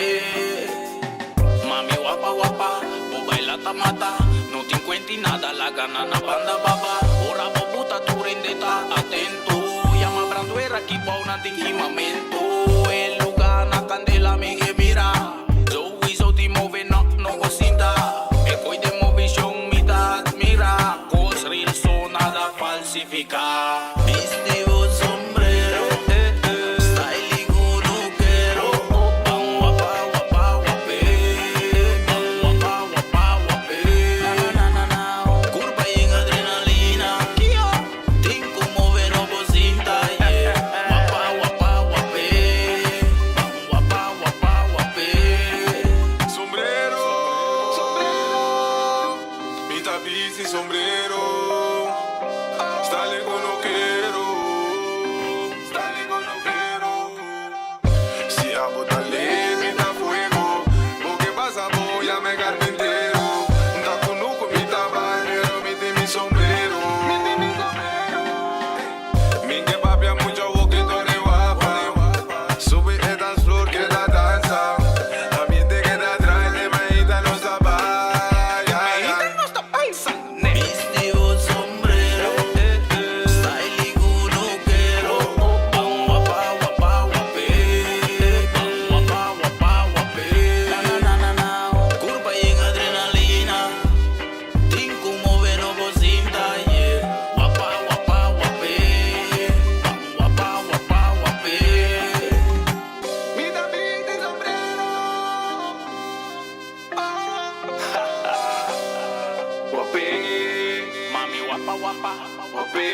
Mami wapa wapa, bo baila ta mata. No tin kuenti nada, laga nan na banda baba. Ora bo buta tur hende ta atento. Yama brandwera ki bou nan tin kimamentu. E luga na kandela mi ke mira. Souiso tin move no no bo sinta. E koi den movishon mi ta admira. Kos real so nada falsifiká. Bisti bo sombrero, eh eh. Style kunukero. Ban wapa wapa wap'é. Ban wapa wapa wap'é. Kurpa yen adrenalina. Tin ku move no bo sinta, yeah. Wapa wapa wap'é. Ban wapa wapa wap'é. Sombrero, mi ta bisti sombrero. Style kunukero, style kunukero. Si abo ta mi ta fuego. Bo ke pasa bo yam'é carpintero. Ta kunuku mi ta barero, mi tin mi sombrero. Mi ke papia mucho bokito di wapa. Subi e dance floor keda dansa. Ambiente keda drai, te mainta nos ta bai. Bisti bo sombrero, style kunukero. Ban wapa wapa wap'é. Ban wapa wapa wap'é. Kurpa yen adrenalina. Tin ku move no bo sinta, yeah. Wapa wapa wap'é. Ban wapa wapa wap'é. Mi ta bisti sombrero. Wap'é. Mami wapa wapa. Wap'é.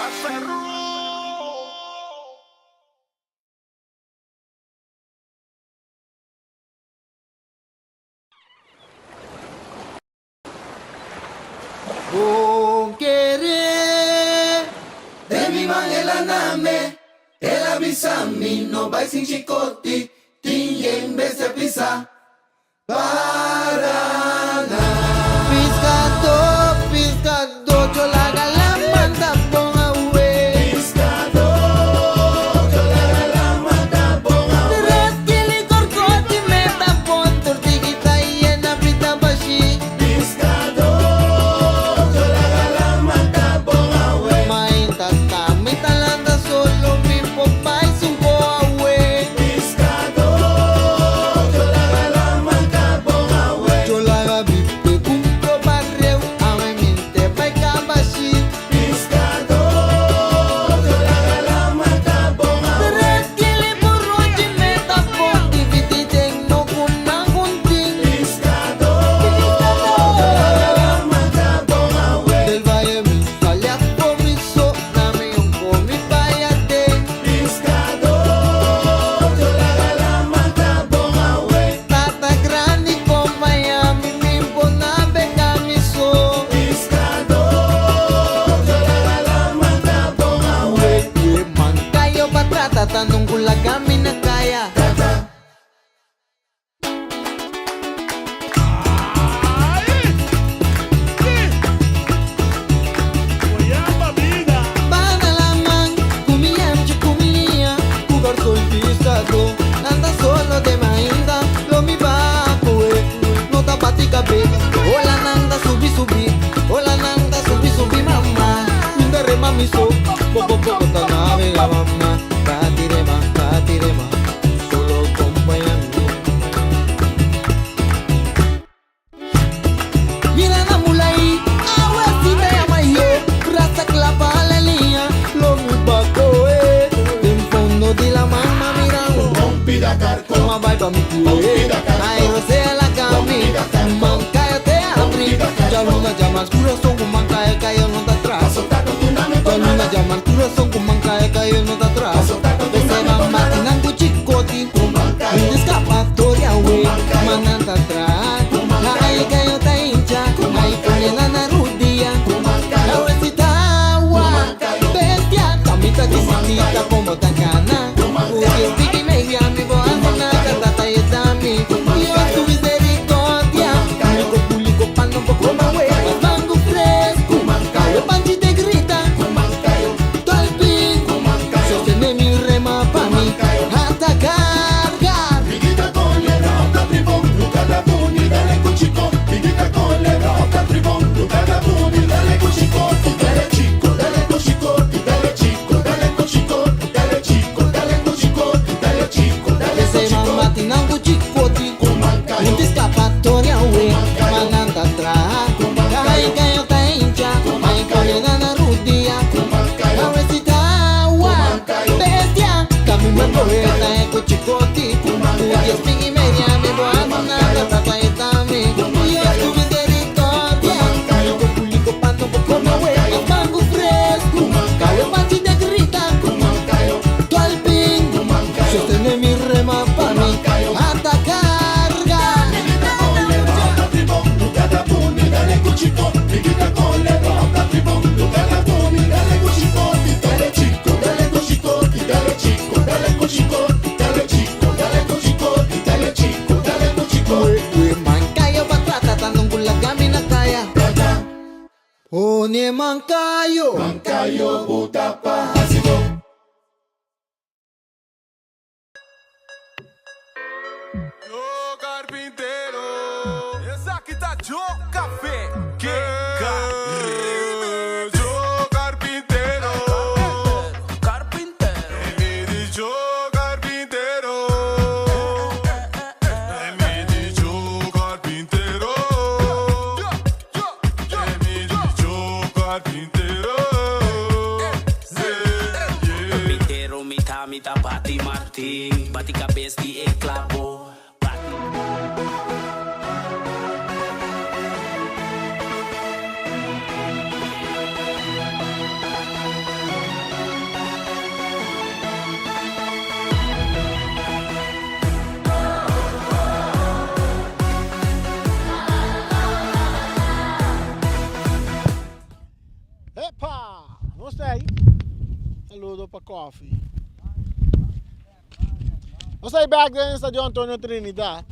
Asaru. Bon kere Den mi man el a name El a bisa mi no bai sin chikoti Tin yen bestia pisa Para na Piskadó, piskadó, yo laga laman ta bon awe. Piskadó, yo laga laman ta bon awe. Tres kilo korkoti meta bon, tortigita yena pita bashi. Piskadó, yo laga laman ta bon awe. Mainta ta mi ta lanta solo mi por bai sunko awe. Piskadó, yo laga laman ta bon awe. trata nunca laga mi na kaya. Bana laman ku mi yamchi ku mi liña ku garson piskadó nan ta solo den mainta lo mi ba kohe no ta bati kabes ola nan ta subi subi ola nan ta subi subi mama mi ta rema mi so poko poko ta navega mama bati rema bati rema solo kompaña mi. Mira na mulai, awe si ta yama yo Brasa kla pa la liña, lo mi ba kohe Den fondo di la mama mira un Toma bai pa mi kue Ai rosea la kami, man kayo te abri Ya luna llama al corazón ku man kayo kayo no ta atrás Ya luna llama al corazón ku man kayo kayo no ta atrás Pese mama tinan ku chikoti Un escapatoria we manan ta atrás Ai kayo ta hincha Ai pone na na rudia Awesita awa Bestia Tamita disitita como ta gana Uki tiki media mi bo hace nada tata y dami Dios tu misericordia Publico publico pan no poco mawe Mango fresco Kayo panchi te grita Tolpin Sostene mi rema pa mi Hasta carga Ese mamá tinango chicoti Un escapatoria we Mananda atrás Ay kayo ta hincha Ay kayo na na rudia Awesita agua Bestia Camino poeta eco chicoti Tu diez y media me voy a donar la tata y tami Dios tu misericordia Publico publico pano poco me we Mango fresco Kayo panchi te grita Tolpin Sostene mi rema pa mi Hasta carga We mankayo batrata tanong gulagami na kaya One mankayo Yo carpintero. Esaki ta Joe Café. Ke Yo carpintero. Carpintero. Mi di yo carpintero. Mi di yo carpintero. Mi di yo carpintero. Yeah. Carpintero, mita, mita, bati Martin. Bati cabeza di e clavo. Bati. Epa! Nos ta ei. Saludo pa Koffie. Nos ta ei back den Estadio Antonio Trinidad.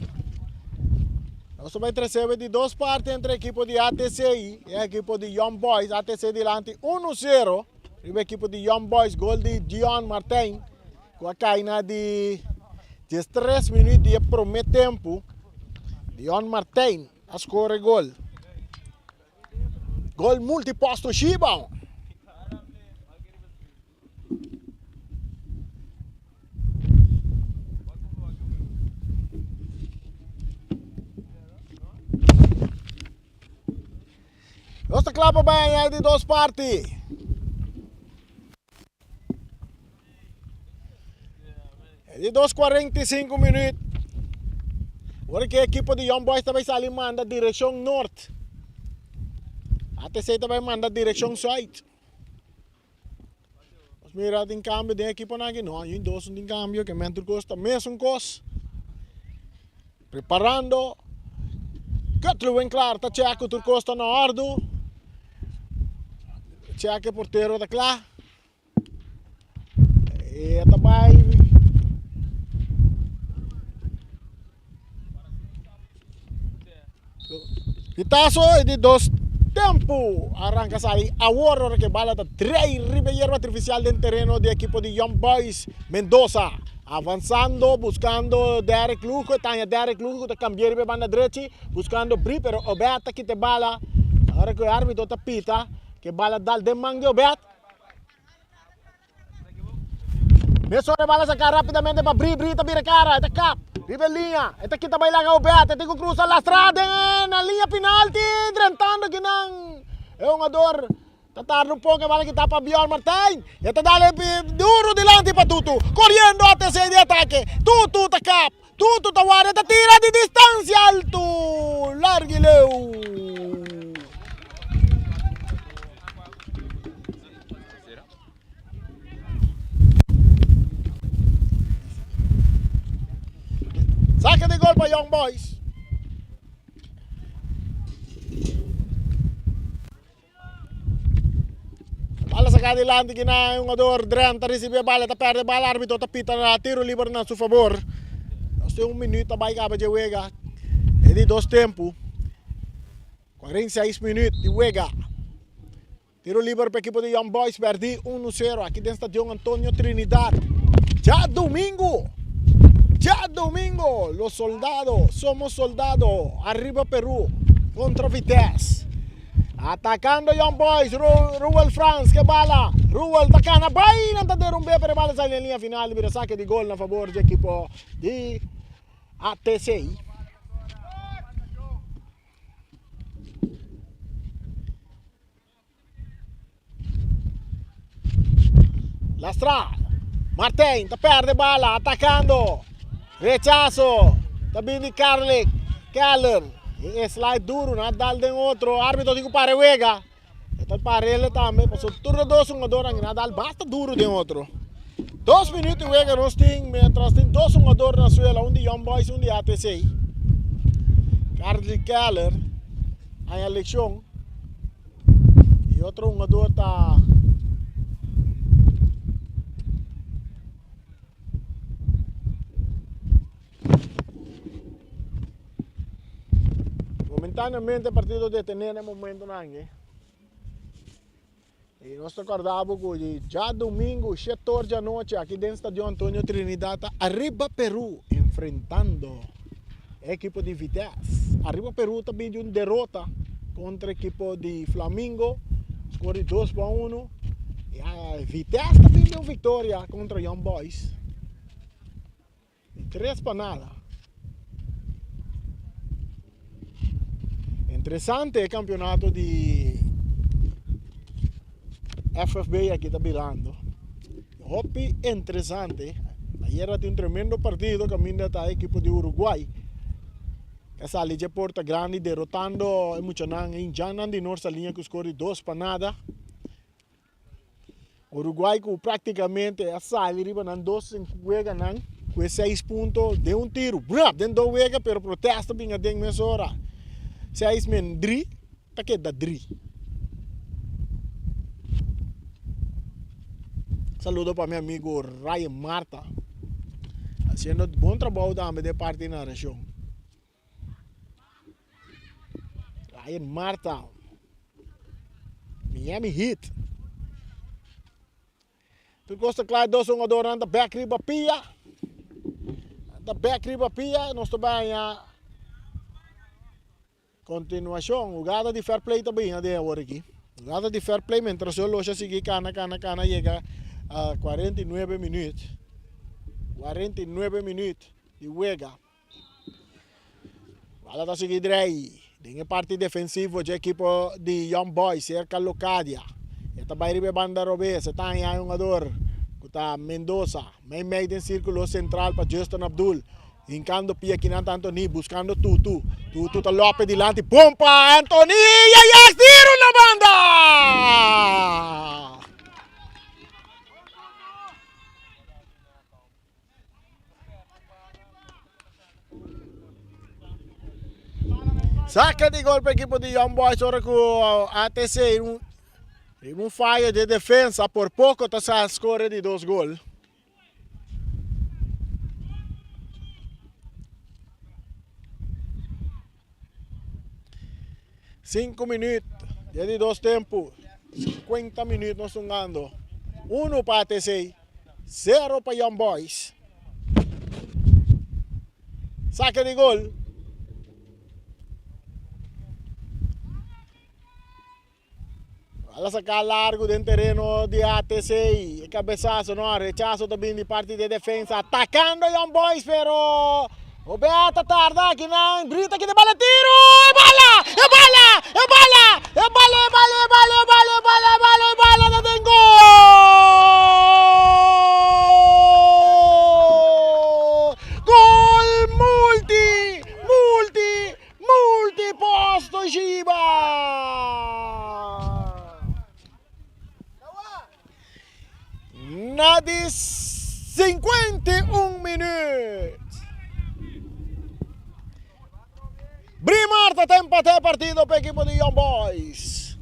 Nos ta bai trece di dos parti entre ekipo di ATC i ekipo di Young Boys. ATC dilanti 1-0 riba ekipo di Young Boys. Gol di Dion Martijn ku a kai na di 13 minuut di e prome tempu. Dion Martijn a score gol. Gol multiposto Shibao. Nos ta kla pa bai aña di dos parti. Di 2:45 minuut. Ora ku ekipo di Young Boys ta bai sali manda direkshon nort. ATC ta bai manda direkshon zuid. Nos mira tin kambio den ekiponan aki. No, un dos no tin kambio. Ke men tur kos ta mesun kos. Preparando. Cutler Winklaar ta check ku tur kos ta na ordu. Check e portero ta kla. E ta bai. Pitazo e di dos tempo arranca sali awor ora que bala ta drei riba hierba artificial den terreno di equipo di Young Boys Mendoza. Avanzando, buscando Derek Lugo, tanya Derek Lugo ta cambia riba banda drechi, buscando Bri, pero Obed ta kita bala. Ora que arbitro ta pita, que bala dal den man di Obed. Mesora e bala saká rápidamente pa Bri, Bri ta bira kara, e ta kap riba e liña, e ta kita bai laga Obed, e tin ku krusa lastra den na liña pinalti, drentando kinan e hungador ta tarda un poko e bala kita pa Bjorn Martijn, e ta dal e duru dilanti pa Tutu, koriendo ATC di atake, Tutu ta kap, Tutu ta wara, e ta tira di distansia altu, largu i leu. Saque de gol pa Young Boys. Bala saca adelante que na jugador Drent recibe bala, ta perde bala, árbitro ta pita na tiro libre na su favor. Nos tin un minuto bai caba dje wega. E di dos tempo. 46 minuut di wega. Tiro liber pa ekipo di Young Boys pèrdí unu sero aki den Stadion Antonio Trinidad. Djadumingu, djadumingu los soldados, somos soldado, arriba Peru kontra Vitesse. Atakando Young Boys, Ruel Frans ke bala, Ruel ta kana bai nan ta derumb'é pero e bala sali den liña final di bira sake di gol na fabor dje ekipo di ATC. Lastra. Martijn ta perde bala, atacando. Rechazo. Ta bin di Carlick. Keller. E slide duro, na dal den otro. Arbitro tin ku pare wega. E ta parele tambe, paso tur de dos hungadornan na dal basta duro den otro. Dos minuut di wega nos tin, mientras tin dos hungador na suela, un di Young Boys, un di ATC. Carly Keller haña lekshon y otro hungador ta Momentáneamente partido detené na e momentonan aki. I nos ta kòrda bo ku djadumingu shete or djanochi aki den Stadion Antonio Trinidad ta Arriba Peru enfrentando e ekipo di Vitesse. Arriba Peru ta bin di un derota kontra ekipo di Flamingo, skor di dos pa uno. I Vitesse ta bin di un viktoria kontra Young Boys di tres pa nada. Interesante e campeonato di FFB aki ta birando. Hopi interesante. Ayer a tin un tremendo partido caminda ta equipo di Uruguay. A sali dje porta grandi derrotando e muchanan Indianan di Noord Saliña cu score di dos pa nada. Uruguay ku praktikamente a sali riba nan dos weganan ku e seis punto den un tiru. Brap! Den dos wega pero protesta bin aden mesora. Seis men dri ta keda dri. Saludo pa mi amigo Ryan Marta haciendo bon trabou tambe den parti narashon. Ryan Marta. Miami Heat. Tur kos ta kla, dos hungadornan ta bek riba pia. Ta bek riba pia, nos ta baña continuacion. Hugada di fair play ta bini den awor aki. Hugada di fair play mientras yo locha sigui kana kana kana yega a 49 minuut. 49 minuut di wega. Bala ta sigui drei den e parti defensivo dje ekipo di Young Boys serka Locadia. E ta bai riba e banda robes, e ta haña e hungador ku ta Mendoza. Mei mei den sirkulo sentral pa Justin Abdul. Hinkando pia kinan ta Anthony buskando Tutu. Tutu ta lope dilanti, bon pa Anthony! Yayas tiro na banda! Saca di gol pa equipo di Young Boys ora cu ATC un, un fallo de defensa por poco ta sa score di dos gol. Sinku minüt den di dos tempu. 50 minüt nos hungando. Unu pa ATC, sero pa Young Boys. Sake di gol. Bala saká largu den tereno di ATC. E kabesaso no, rechaso ta bin di parti di e defensa. Atakando Young Boys pero Obed ta tarda aki nan. Brita kita bala tiro! E bala! E bala! E bala! E bala! E bala! E bala! E bala! E bala! E bala! E bala ta den gol! Gol multi! Multi! Multiposto Shiba! Na di 51 minuut. Brimar ta empate e partido pa ekipo di Young Boys.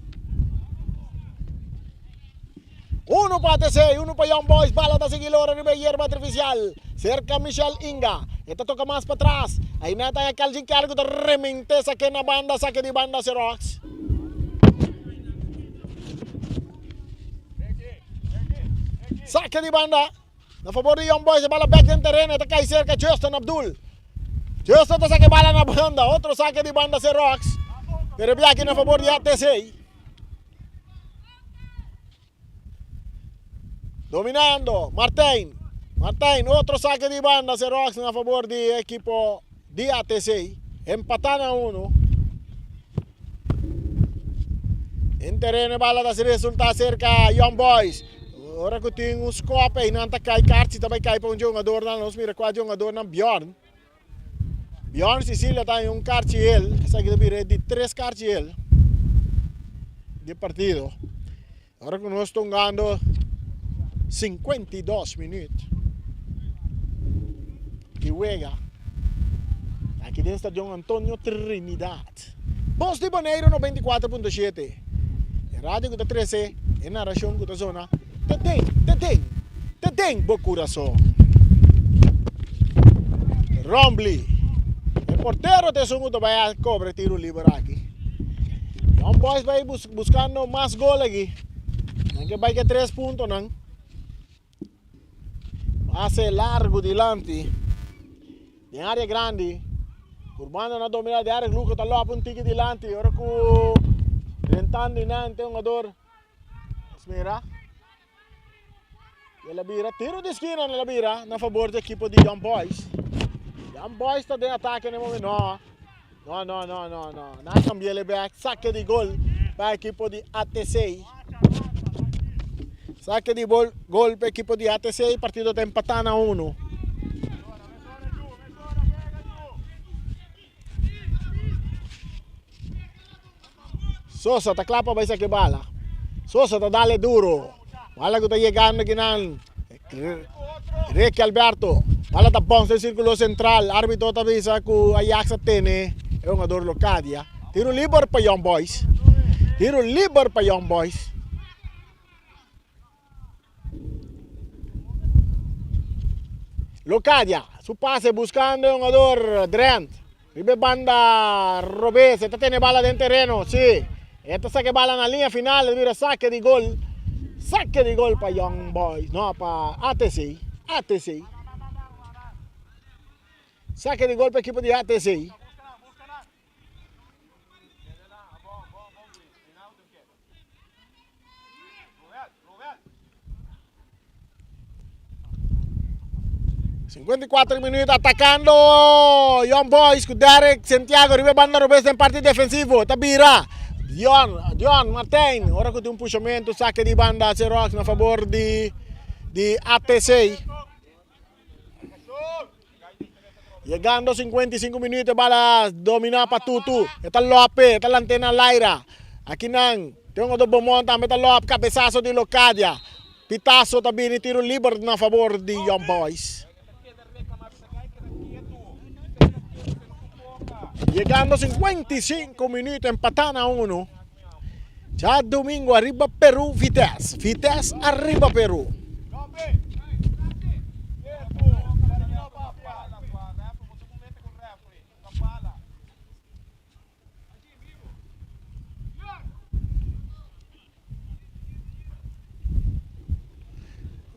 Uno pa ATC, uno pa Young Boys. Bala ta sigui lora riba e yerba artificial. Cerca Michel Inga. E ta toca mas patras. Aina ta Calvin Kelly cu ta remente sake na banda, sake di banda Xerox. Sake di banda. Na favor di Young Boys, e bala back den terreno. E ta cai cerca Justin Abdul. Justin ta sake bala na banda. Otro sake di banda Xerox. Pero biaki na favor di ATC. Dominando, Martijn. Martijn, otro saque di banda, Xerox na favor di equipo di ATC. Empata na uno. En terreno bala ta resulta cerca Young Boys. Ora ku tin un skop ei nan ta kai karchi ta bai kai pa un jongador nan. Nos mira kua jongador nan Bjorn. Bjorn Cecilia ta un karchi el. Esaki ta bira di tres karchi el di partido. Ora ku nos ta hungando 52 minuut di wega aki den Stadion Antonio Trinidad. Bos di Boneiru 94.7, e radio ku ta trese e narashon ku ta zona te den, te den, te den bo kurason. Rombly, e portero ta esun ku ta bai a kobra e tiro liber aki. Young Boys bai buskando mas gol aki. Nan ke bai ke tres puntonan. Pase largu dilanti. Den área grandi. Urbano na domina de área. Luca ta lopa un tiki dilanti. Ora ku rentando inan te hungador. Mira. El a bira tiro di skina el a bira na favor di ekipo di Young Boys. Young Boys ta den atake na e momento. No. No, no, no, no, no. Na cambia el back. Saque di gol pa ekipo di ATC. Saque di gol, gol pa ekipo di ATC. Partido ta empatá na uno. Sosa ta kla pa bai saque bala. Sosa ta dale duro. Bala ku ta yegando kinan. Ricky Alberto. Bala ta bounce den circulo central. Arbitro ta bisa ku Ajax a tene e hungador Locadia. Tiro liber pa Young Boys. Tiro liber pa Young Boys. Locadia, su pase buscando e hungador Drent. Riba e banda robes, e ta tene bala den tereno, si. E ta saca e bala na linea final, e bira saque di gol. Saque di gol pa Young Boys, no, pa ATC, ATC. Saque di gol pa equipo di ATC. 54 minuut atacando Young Boys cu Derek Santiago riba banda robes den parti defensivo ta bira Dion Dion Martijn ora cu tin un pushamento saque di banda Xerox na favor di di ATC Yegando 55 minuut e bala domina pa Tutu. E ta lope, e ta lantena Laira. Akinan tin un otro Beaumont tambe ta lop, cabesazo di Locadia. Pitazo ta bini tiro liber na favor di Young Boys. Yegando 55 minuut empata na uno. Djadomingo ariba Peru Vitesse. Vitesse ariba Peru.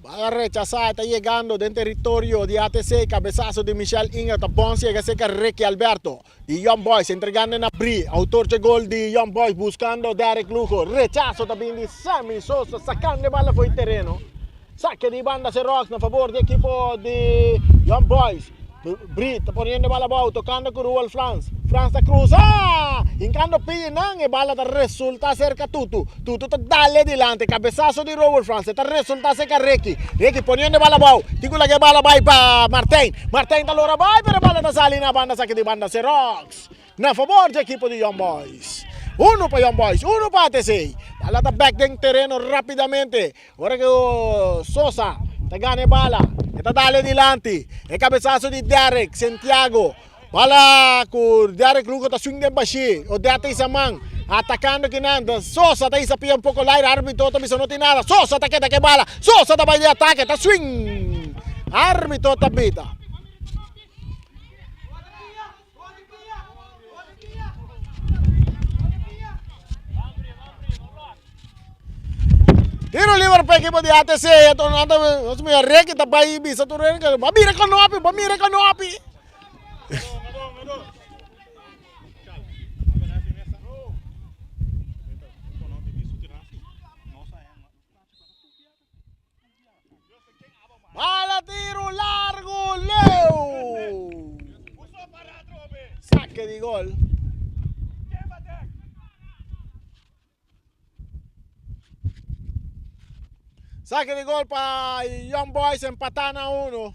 Bala rechasá e ta yegando den teritorio di ATC. Kabesaso di Michel Inga ta bons yega serka Ricky Alberto di Young Boys entregando na Bri. Autor dje gol di Young Boys buskando Derrick Lugo. Rechaso ta bin di Sammy Sosa sakando e bala fo'i tereno. Sake di banda Xerox na fabor di ekipo di Young Boys. Bri ta poniendo e bala abou tokando ku Ruel Frans. Frans ta krusa! Hinkando pia nan e bala ta resulta serka Tutu. Tutu ta dale dilanti. Kabesaso di Ruel Frans e ta resulta serka Ricky. Ricky poniendo e bala abou. Tin ku laga e bala bai pa Martijn. Martijn ta lora bai pero e bala ta sali na banda saki di banda Xerox. Na fabor di ekipo di Young Boys. Uno pa Young Boys, uno pa ATC. Bala ta bek den tereno rapidamente. Ora ku Sosa ta gana e bala, e ta dale dilanti. E kabesaso di Derrick Santiago. Bala ku Derrick Lugo ta swing den bashí. Odette ta hisa man. Atakando kinan. Sosa ta hisa pia un poko laira. Arbitro ta bisa no tin nada. Sosa ta keda ku e bala. Sosa ta bai den atake. Ta swing. Arbitro ta bita. Tiro liber pa equipo di ATC. Nos mira Ricky ta bai bisa tur hende. Ba mira Kanopi, ba mira Kanopi. Bala tiro largo leu. Saque di gol. Saque di gol pa Young Boys empatá na uno.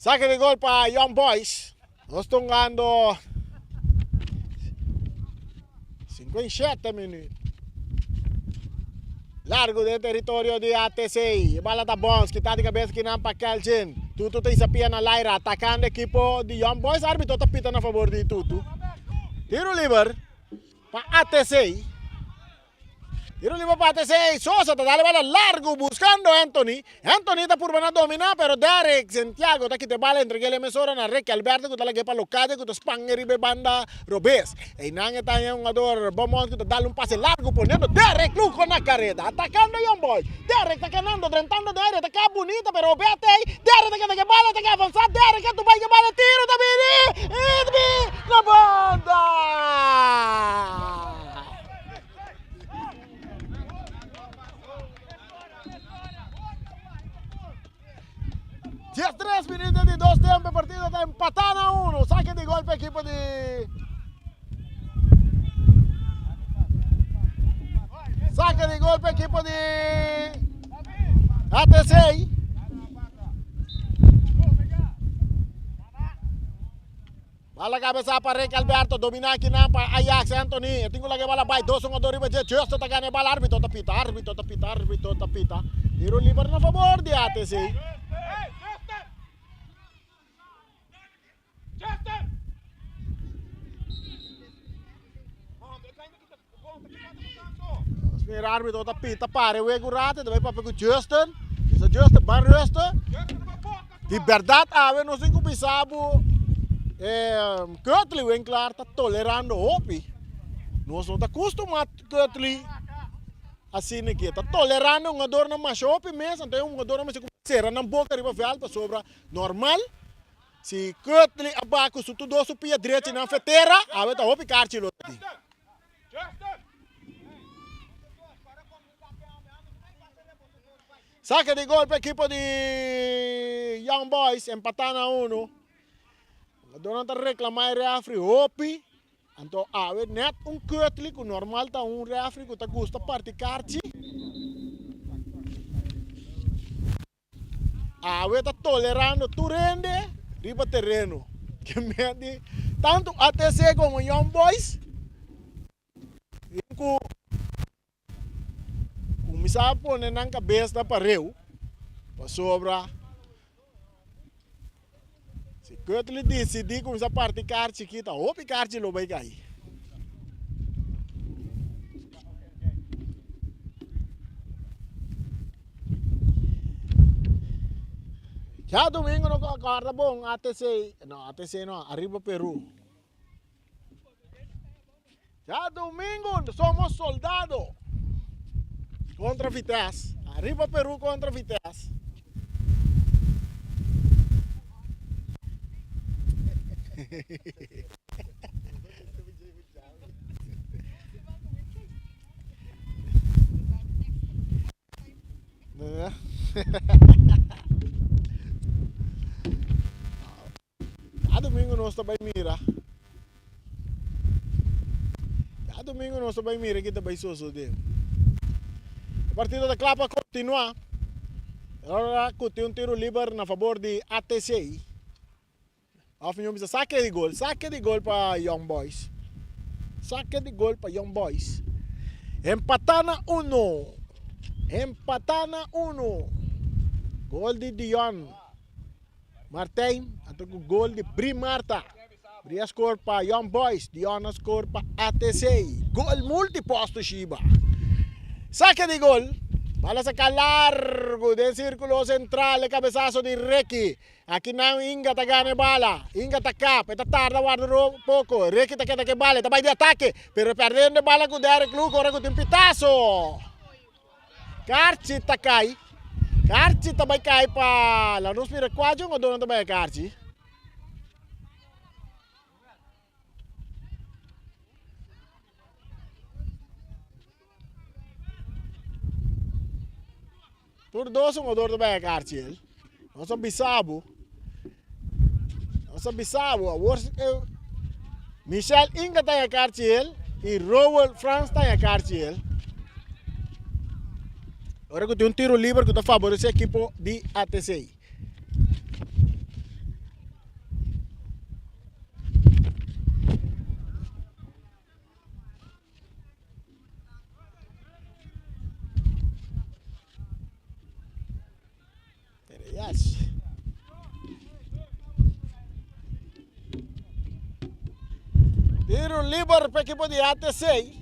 Saque de gol pa Young Boys. Nos tungando 57 minuut. Largo den teritorio di ATC. E bala ta bons, kita di kabes kinan pa Kelchin. Tutu ta isa pia na laira, atakando ekipo di Young Boys. Arbitro ta pita na fabor di Tutu. Tiro liber pa ATC. Tiro liber pa ATC. Sosa ta dale bala largo buscando Anthony. Anthony ta purba na domina pero Derrick Santiago ta kita e bala entreg'el e mesora na Ricky Alberto ku ta lag'e pa Locadia ku ta span e riba e banda robes. Einan e ta haña un hungador Beaumont ku ta dal un pase largo poniendo Derrick Lugo na kareda atakando Young Boys. Derrick ta kanando drentando den area ta ka bunita pero Obed ei Derrick ta keda ke bala ta ke avansa Derrick a tuba ke bala tiro ta bini i ta bini na banda. 13 minutos di dos tempo, partido ta empatá na uno. Saque di gol pa equipo di Saque di gol pa equipo di ATC. Bala kabesa pa Rick Alberto, domina akinan pa Ajax Anthony, e tin ku laga e bala bai, dos hungador riba dje, Justo ta gana e bala, arbitro ta pita, arbitro ta pita, arbitro ta pita, tiro liber na fabor di ATC. Mira arbitro ta pita pare wega un rato, ta bai papia ku Justin, bisa Justin ban rusta. Di berdad awe nos tin ku bisa bo Curtly Winklaar ta tolerando hopi. Nos no ta kustuma Curtly asina aki. Ta tolerando hungadornan masha hopi mes, anto e hungadornan mester kuminsá sera nan boka riba vèlt pasobra normal si Curtly a bak ku su tur dos su pia drechi nan fetera awe ta hopi karchi lo ta tin. Saque di gol pa ekipo di Young Boys, empatá na uno. Jugadornan ta reklamá e refri hopi. Anto awe net un Curtly ku normal ta un refri ku ta gusta parti karchi. Awe ta tolerando tur hende riba tereno. Ke medi tantu ATC komo Young Boys tin ku kuminsá pone nan kabes na pareu pasobra si Curtly disidí kuminsá parti karchi aki ta hopi karchi lo bai kai. Djadomingo no kòrda bon ATC, no ATC no, Arriba Peru. Djadomingo somos soldado kontra Vitesse, Arriba Peru kontra Vitesse. Djadomingo nos ta bai mira. Djadomingo nos ta bai mira ki ta bai sosode. E partido ta kla pa kontinuá. Ora ku tin un tiro liber na fabor di ATC. Of mi bisa sake di gol, sake di gol pa Young Boys. Sake di gol pa Young Boys. Empatá na uno. Empatá na uno. Gol di Dion Martijn, anto ku gol di Bri Marta. Bri a score pa Young Boys, Dion a score pa ATC. Gol multiposto Shiba. Sake di gol. Bala saka largo den sirkulo sentral e kabesaso di Ricky. Aki nan Inga ta gana e bala. Inga ta kap. E ta tarda warda un poko. Ricky ta keda ku e bala. E ta bai di atake. Pero e perdiendo e bala ku Derrick Luke ora ku tin pitaso. Karchi ta kai. Karchi ta bai kai pa la nos mira kua djongadónan ta bai e karchi. Tur dos hungador ta bai a karchi el. Nos a bisa bo. Nos a bisa bo. Awor Michel Inga ta a karchi el i Rowel Frans ta a karchi el. Ora ku tin un tiro liber ku ta faborece ekipo di ATC. Yes. Tiro liber pa equipo di ATC.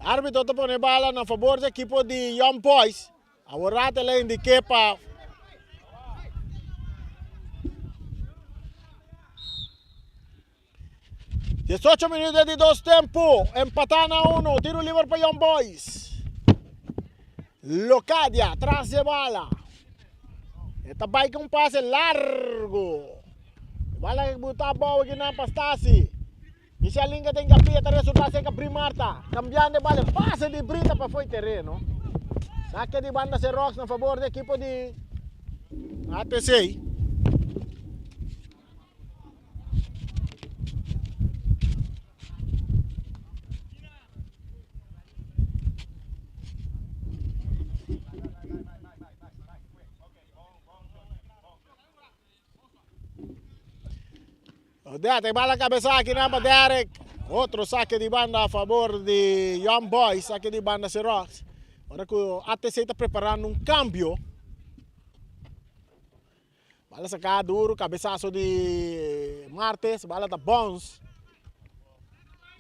Arbitro ta pone bala na fabor di ekipo di Young Boys. Awor rato el a indiké pa 18 minuut di dos tempo. Empatá na uno. Tiro liber pa Young Boys. Locadia tras de bala. E ta bai ku un pase largo. Bala buta abou aki nan pa Stasi. Michel Inga ta ingapia ta resulta seca Bri Marta. Cambiando e bala. Pase di Brita pa foi terreno. Saque di banda Xerox na favor di equipo di ATC. Odette, bala cabeza aki nan pa Derek. Otro saque di banda a favor di Young Boys, saque di banda Xerox. Ora cu ATC ta preparando un cambio. Bala saca duro, cabezazo di Martes, bala ta bounce.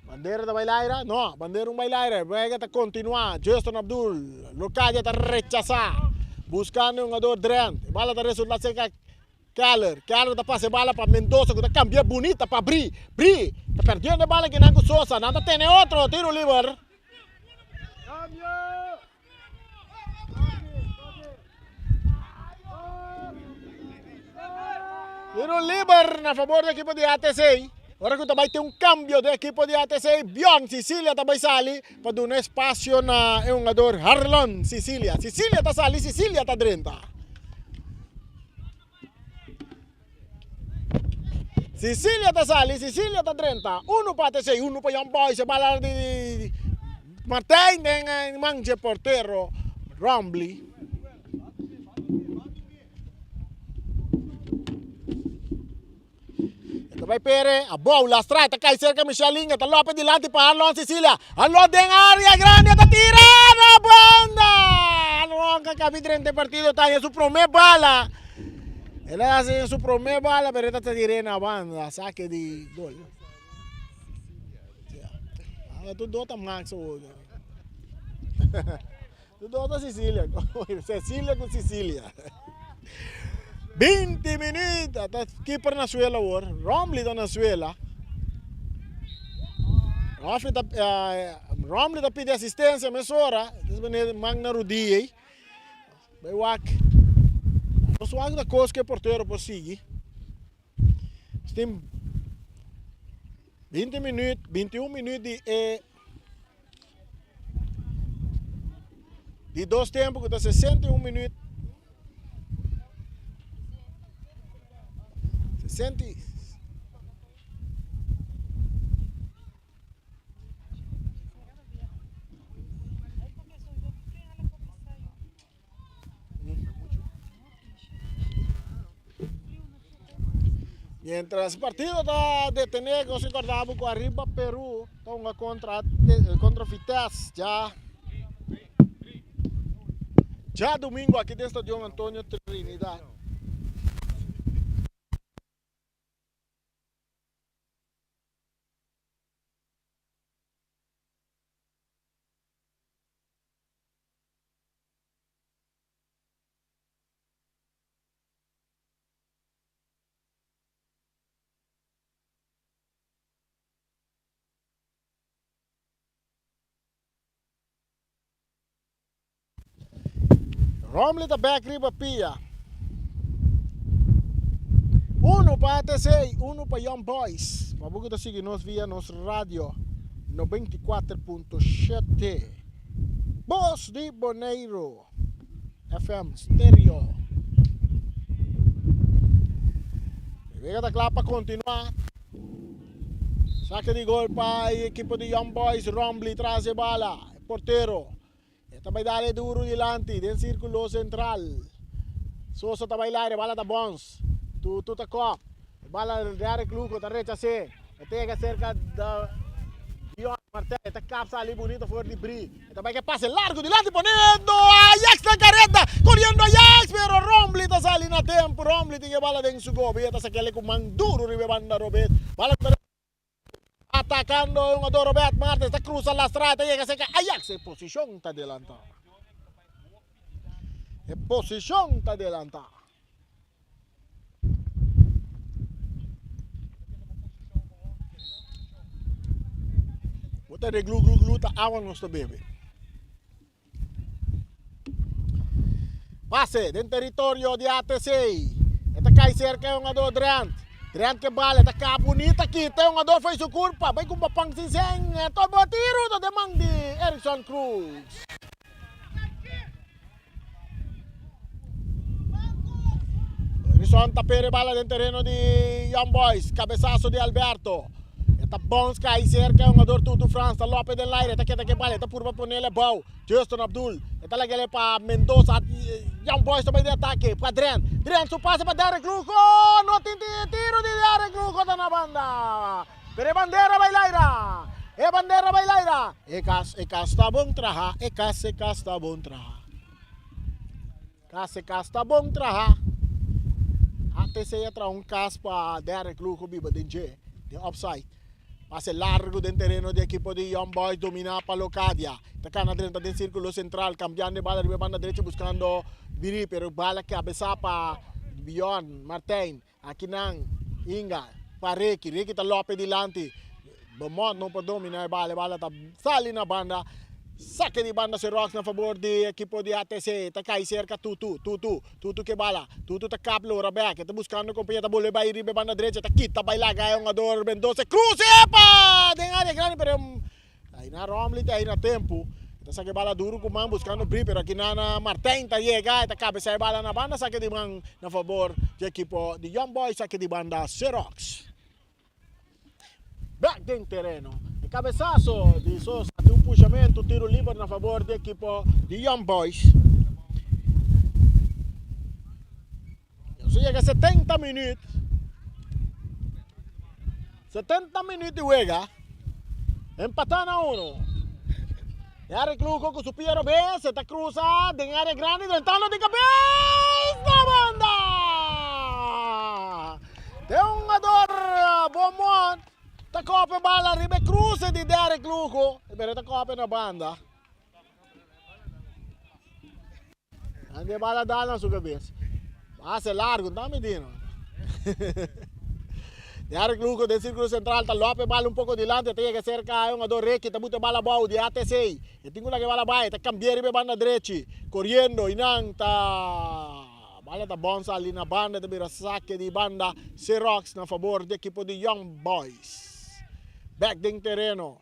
Bandera ta bai laira? No, bandera no bai laira. Wega ta continua. Justin Abdul, Locadia ta rechasa. Buscando un jugador Drent. Bala ta resulta cerca Keller. Keller ta pasa e bala pa Mendoza cu ta cambia bunita pa Bri. Bri ta perdiendo e bala kinan cu Sosa. Nan ta tene otro tiro liber. Tiro liber na favor di ekipo di ATC. Ora ku ta bai tin un kambio di ekipo di ATC, Bjorn Sicilia ta bai sali pa duna espasio na e hungador Harlon Sicilia. Sicilia ta sali, Sicilia ta drenta. Sicilia ta sali, Sicilia ta drenta. Uno pa ATC, uno pa Young Boys. E bala di Martijn den man dje portero Rombley. E ta bai Pere, abou, lastra, ta kai serka Michel Inga, ta lope dilanti pa Arlon Cecilia. Arlon den area grandi, ta tira na banda! Arlon ka kabi drenta e partido, ta haña su prome bala. El a haña su prome bala, pero e ta tir'é na banda, sake di gol. Tur dos ta Max awor. Tur dos ta Cecilia. Cecilia ku Cecilia. 20 minuut. Ta keeper na suela awor. Romley ta na suela. Romley ta, Romley ta pidi asistencia mesora. Despues man na rudia ei. Bai wak. Nos wak ta kos ku e portero por sigui. Nos tin 20 minuut, 21 minuut di e di dos tempo ku ta 61 minuut. 60 Mientras partido ta detene, nos recordamos cu arriba Peru ta hunga contra contra Vitesse ya ya domingo aki den Stadion Antonio Trinidad. Romley ta bek riba pia. Uno pa ATC, uno pa Young Boys. Pa bo ku ta sigui nos via nos radio 94.7. Bos di Boneiru FM Stereo. E wega ta kla pa kontinuá. Sake di gol pa e ekipo di Young Boys. Rombley tras e bala. E portero. E ta bai dale duru dilanti den sirkulo sentral. Sosa ta bai laire, bala ta bons. Tutu ta kòp. E bala Derrick Lugo ta rechas'é. E ta yega serka Dion Martel. E ta kap sali bunito for di bri. E ta bai ke pase largu dilanti poniendo Ajax na kareta. Koriendo Ajax pero Rombley ta sali na tempu. Rombley tin e bala den su gobi. E ta sak'el ku man duru riba e banda robes. Bala ta Atacando e hungador Robert Martens ta cruza lastra ta yega cerca Ajax e posicion ta adelanta. E posicion ta adelanta. Bota de glu glu glu ta awa nos ta bebe. Pase den teritorio di ATC. E ta kai serka e hungador Drent. Drent ke bala, e ta kap bunita kita e hungador foi su kurpa. Bai kumba pan sin sen. E toba tiru ta den man di Erickson Cruz. Erickson ta pere bala den tereno di Young Boys. Cabezazo di Alberto. E ta bons kai serka e hungador Tutu Frans. Ta lope den laire. E ta keda ke bala. E ta purba ponele abou. Justin Abdul. E ta lagele pa Mendoza. Young Boys ta bai den atake. Pa Drent. Drent su pase pa Derrick Lugo. No tin tiro di Derrick Lugo ta na banda. Pero e bandera bai laira. E bandera bai laira. E kas, e kas ta bon traha. E kas, e kas ta bon traha. Kas, e kas ta bon traha. ATC a traha un kas pa Derrick Lugo biba den dje, den offside. Pase largo den tereno di ekipo di Young Boys domina pa Locadia. Ta kana drenta den sirkulo sentral, kambiando e bala riba e banda drechi buskando Biri, pero bala kabesa pa Bjorn Martijn. Akinan Inga pa Ricky, Ricky ta lope dilanti, Beaumont no por domina e bala, e bala ta sali na banda, sake di banda Xerox na fabor di ekipo di ATC, ta kai serka Tutu, Tutu, Tutu ke bala, Tutu ta kap lora bek, e ta buskando kompañia, ta bolbe bai riba e banda drecha, ta kita bai laga e hungador Mendoza, cruze, epa! Den area grandi pero Aina Romley ta aina tempu. E ta saka e bala duru ku man buskando bri, pero aki na Martijn ta yega, e ta kabesá e bala na banda saka di man na fabor di ekipo di Young Boys saka di banda Xerox. Bek den tereno. E kabesaso di Sosa tin un pushamentu, tiru liber na fabor di ekipo di Young Boys. Nos a yega 70 minuut. 70 minuut di wega. Empatá na uno. Eric Lugo ku su pia robes e ta krusa den área grandi drentando di kabes na banda. Den un hungador Beaumont ta kope bala riba e kruse di Derrick Lugo pero e ta kope na banda. Ande bala dal na su cabeza. Pase largo, no ta midi no. Derek Lugo den círculo central ta lope bala un poco dilante, ta yega cerca e hungador Ricky, ta buta bala abou di ATC. E tin cu laga e bala bai, ta cambia riba e banda drechi, coriendo y nan ta bala ta bon sali na banda, ta bira saque di banda Xerox na favor di equipo di Young Boys. Back den tereno.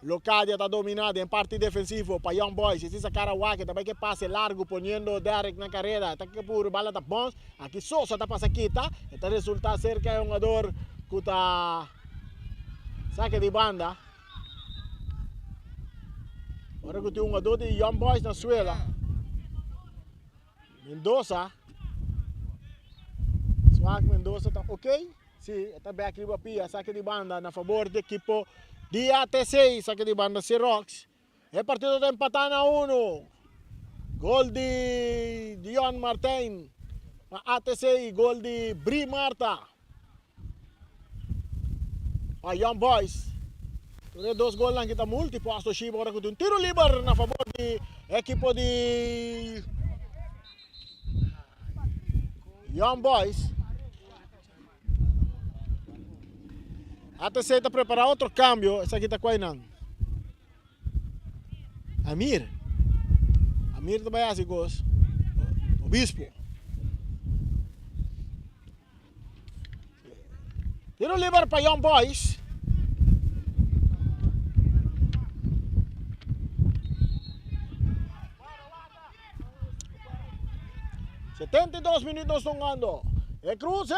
Locadia ta domina den parti defensivo pa Young Boys. Esei sa Karawake ta bai ke pase largu poniendo Derrick na kareda. Ta ke puru bala ta bons. Aki Sosa ta pasa kita. E ta resulta serka e hungador ku ta sake di banda. Ora ku tin hungador di Young Boys na suela. Mendoza. Swak Mendoza ta ok. Si, e ta bek riba pia, sake di banda na fabor di ekipo di ATC, sake di banda Xerox. E partido ta empatá na unu. Gol di Dion Martijn pa ATC i gol di Bri Marta pa Young Boys. Tur e dos golnan ki ta multiposto Shiba ora ku tin un tiro liber na fabor di ekipo di Young Boys. ATC ta prepara otro cambio. Esaki ta cuai nan? Amir. Amir ta bai haci cos. Obispo. Tiro liber pa Young Boys. 72 minuut nos tongando. E cruce!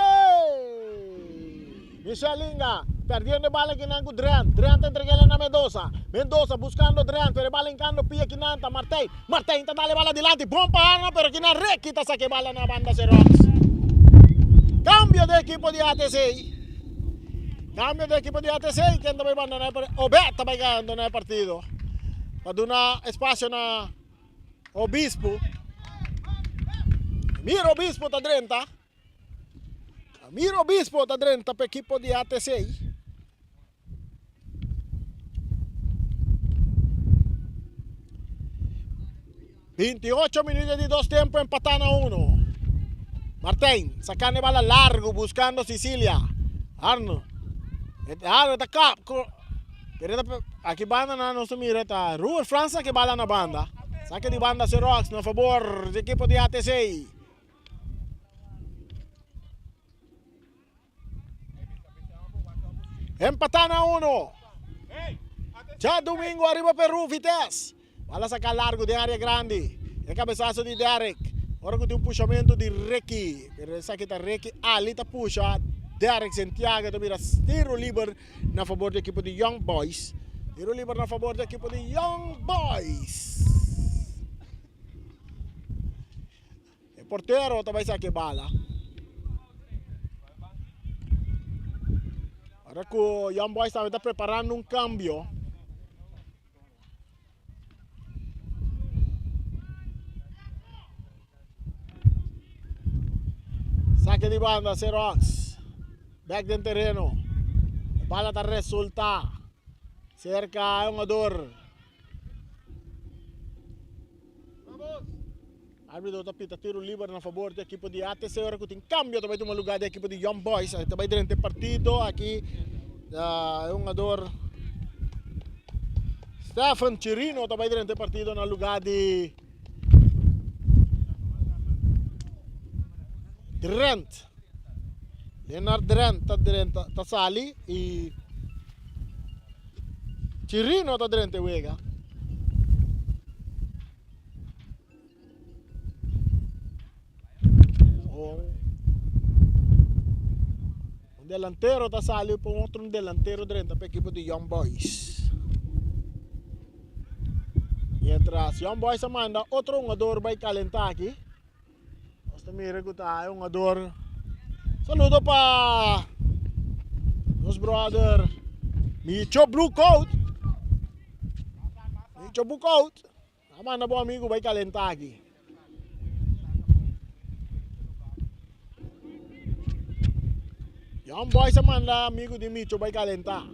Michel Linga perdiendo e bala kinan cu Drent. Drent entregele na Mendoza. Mendoza buscando Drent, pero e bala hincando pia kinan ta Martijn. Martijn ta dale bala dilanti. Bon pa Arno, pero kinan Ricky ta saca e bala na banda Xerox. Cambio de equipo di ATC. Cambio de equipo di ATC. Ken ta bay bandona e partido? Obed ta bay bandona e partido. Pa duna espacio na Obispo. Mira Obispo ta drenta. Mira Obispo ta drenta pa equipo di ATC. 28 minutos di dos tempo empatá na uno. Martijn sacando bala largo buscando Sicilia. Arno. Arno ta kap. Pero ta aki banda na nos ta mira ta Ruwer Frans sake bala na banda. Sake di banda Xerox na fabor di ekipo di ATC. Empatá na uno. Djadumingu ariba Peru Vitesse. Bala saka largu den área grandi. E kabesaso di Derrick. Ora ku tin un pushamentu di Ricky. Pero esaki ta Ricky Ali ta pusha. Derrick Santiago ta bira tiro liber na fabor di ekipo di Young Boys. Tiro liber na fabor di ekipo di Young Boys. E portero ta bai saka e bala. Ora ku Young Boys tambe ta preparando un kambio. Saque di banda, Xerox. Back den terreno. Bala ta resulta. Cerca e hungador. Arbitro ta pita tiro liber na favor di equipo di ATC. Ora cu tin cambio ta bay tuma lugar di equipo di Young Boys. Ta bay drenta e partido aki e hungador Stephen Chirino ta bay drenta e partido na lugar di Drent. Leonard Drent ta drenta ta sali y Chirino ta drenta e wega. Un delantero ta sali pa un otro un delantero drenta pa ekipo di Young Boys. Mientras Young Boys a manda otro hungador bai calenta aki. Nos ta mira cu ta e hungador. Saludo pa nos. Nos brother Micho Blue Coat. Micho Blue Coat. A manda bo amigo bai calenta aki. Young Boys a manda amigo di Micho bai calenta.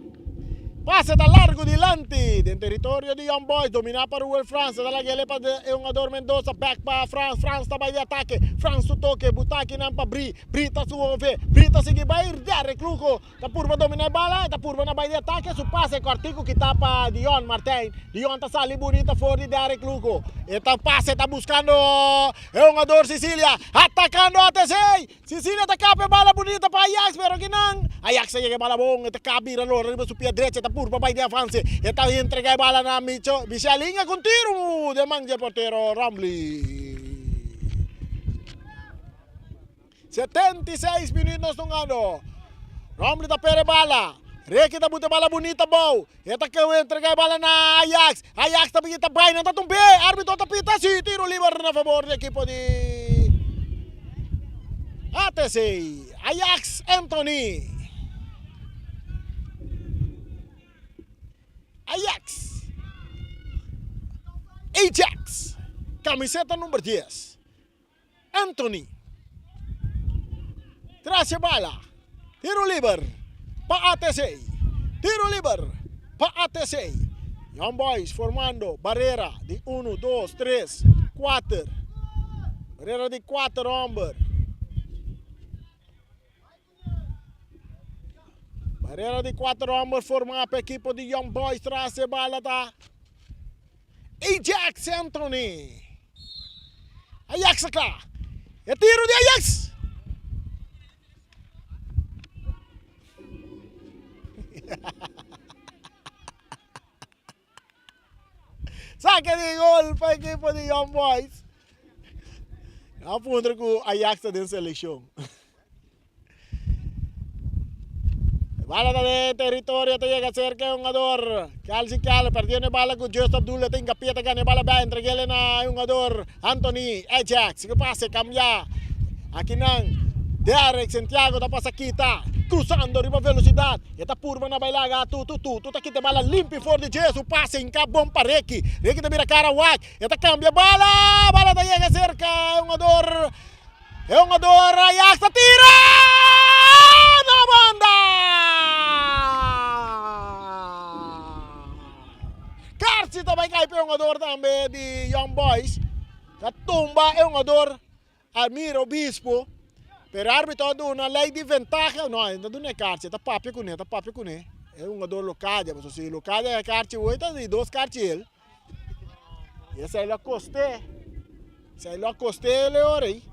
Pase ta largo dilanti den territorio di Young Boys, dominá pa Ruel Frans, ta lag'ele pa e hungador Mendoza, back pa Frans, Frans ta bai di atake, Frans su toke, butaki nan pa Bri, Bri ta suove, Bri ta sigui bai, Derrick Lugo ta purba dominá e bala, e ta purba na bai di atake, su pase kòrtiku kita pa Dion Martijn, Dion ta sali bunita for di Derrick Lugo, e ta pase ta buskando e hungador Cicilia, atakando ATC! Cecilia ta kap e bala bunita pa Ajax pero kinan Ajax ta yega e bala bon e ta kap bira lora riba su pia drecha e ta purba bai den avanse e ta entrega e bala na Micho Michelinha ku un tiru den man dje portero Rombley. 76 minuut nos ta hungando Rombley ta pere bala Ricky ta buta e bala bunita bou e ta entrega e bala na Ajax Ajax ta bini ta bai nan ta tumbe arbitro ta pita si tiro liber na fabor di ekipo di ATC Ajax Anthony Ajax Ajax kamiseta number 10 Anthony tras e bala. Tiro liber pa ATC. Tiro liber pa ATC. Young Boys formando barera di uno, dos, tres, kuater. Barera di kuater homber. Barera di kuater homber forma pa ekipo di Young Boys tras e bala ta Ajax Anthony. Ajax a kla. E tiro di Ajax. Saque di gol pa ekipo di Young Boys. A puntra ku Ajax ta den selekshon. Bala ta den territorio ta yega cerca e hungador. Calci Keller perdiendo e bala cu Just Abdullah ta hincapié ta gana e bala bek entregele na e hungador Anthony Ajax cu pase cambia. Akinan Derrick Santiago ta pasa kita cruzando riba velocidad. E ta purba na bai laga Tutu. Tutu ta kita e bala limpi for di dje su pase hinca bon pa Ricky. Ricky ta bira cara wak. E ta cambia bala. Bala ta yega cerca e hungador. E hungador Ajax ta tira na banda! Karchi ta bai kai pa e hungador tambe di Young Boys. Ta tumba e hungador Amir Obispo. Pero e arbitro a duna lei di ventaha. No, e no ta duna e karchi, e ta papia kuné, ta papia kuné. E hungador Locadia, pasobra si Locadia e karchi hoy ta di dos karchi el. Y esei lo a costé. Esei lo a costé el e ora ei.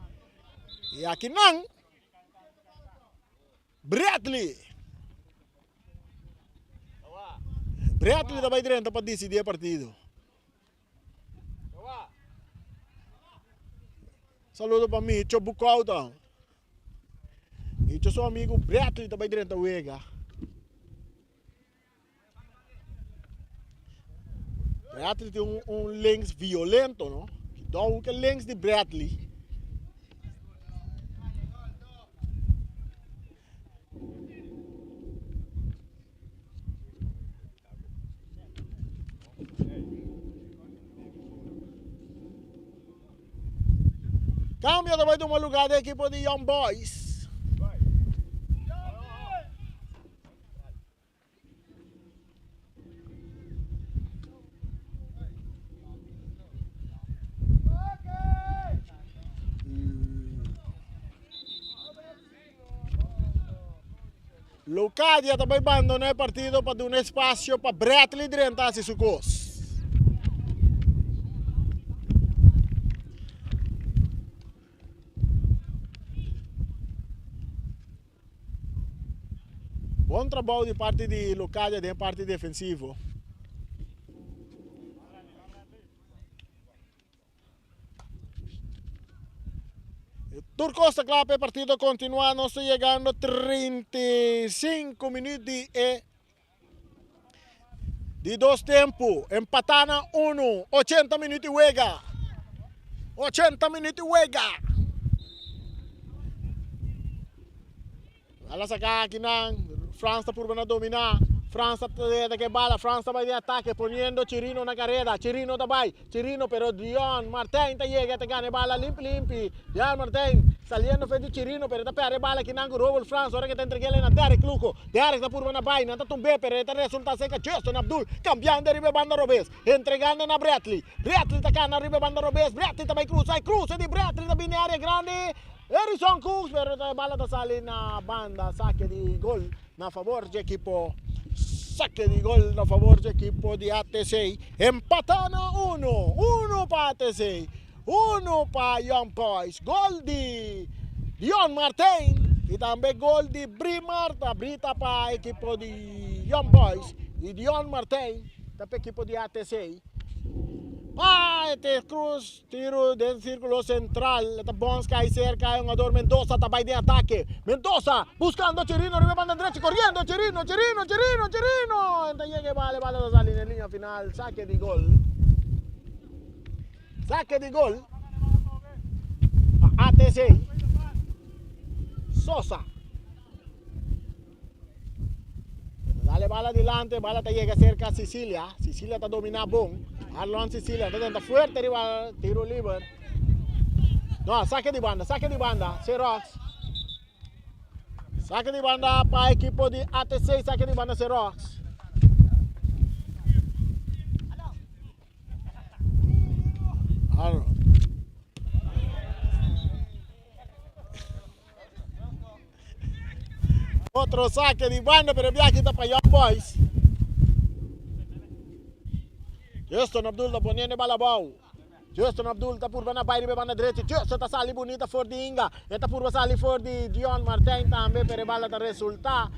Y aki nan, Bradley. Bradley ta bai drenta pa disidí e partido. Saludo pa Micho Bukouta. Micho su amigo Bradley ta bai drenta wega. Bradley tin un, un links violento, no? Dou ke links di Bradley. Cambio ta bai tuma lugar di equipo di Young Boys. Locadia ta bai bandona e partido pa duna espacio pa Bradley drenta hasi su cos. Bon trabou di parti di Locadia den parti defensivo. Tur cos ta cla pa e partido continua. Nos ta yegando 35 minuut di e di dos tempo. Empata na 1, 80 minuut di wega. 80 minuut di wega. Bala saká akinan. Frans ta purba na dominá. Frans ta ta ke bala. Frans ta bai den atake poniendo Chirino na kareda. Chirino ta bai. Chirino pero Dion Martijn ta yega e ta gana e bala limpi limpi. Dion Martijn saliendo fe di Chirino pero e ta perde e bala akinan ku Robel Frans ora ke ta entreg'el na Derrick Luco. Derrick ta purba na bai. Nan ta tumb'é pero e ta resulta serka Justin Abdul kambiando riba e banda robes. Entregando na Bradley. Bradley ta kana riba e banda robes. Bradley ta bai krusa. E kruse di Bradley ta bini area grandi. Harrison Cooks pero e bala ta sali na banda. Sake di gol na favor dje ekipo. Sake di gol na favor dje ekipo di ATC. Empata na uno. Uno pa ATC. Uno pa Young Boys. Gol di Dion Martijn y tambe gol di Bri Marta. Brita pa ekipo di Young Boys y Dion Martijn ta pa ekipo di ATC. Pa este Cruz tiro den circulo central. Ta Bons kai cerca e hungador Mendoza ta bai den atake. Mendoza buscando Chirino riba banda derecha corriendo Chirino Chirino Chirino Chirino. Enta yega e bala e bala ta sali na linea final. Sake di gol. Sake di gol pa ATC. Sosa. Dale bala dilante, bala ta yega cerca Sicilia. Sicilia ta domina bon. Arlon Sicilia ta tenta fuerte riba tiro liber. No, sake di banda, sake di banda. Xerox. Sake di banda pa ekipo di ATC, sake di banda Xerox. Otro saque di banda, pero biaha ta pa Young Boys. Justin Abdul ta poniendo bala abou. Justin Abdul ta purba na bai riba banda derecho. Justin ta sali bunita for di Inga. E ta purba sali for di Dion Martijn tambe, pero e bala ta resulta.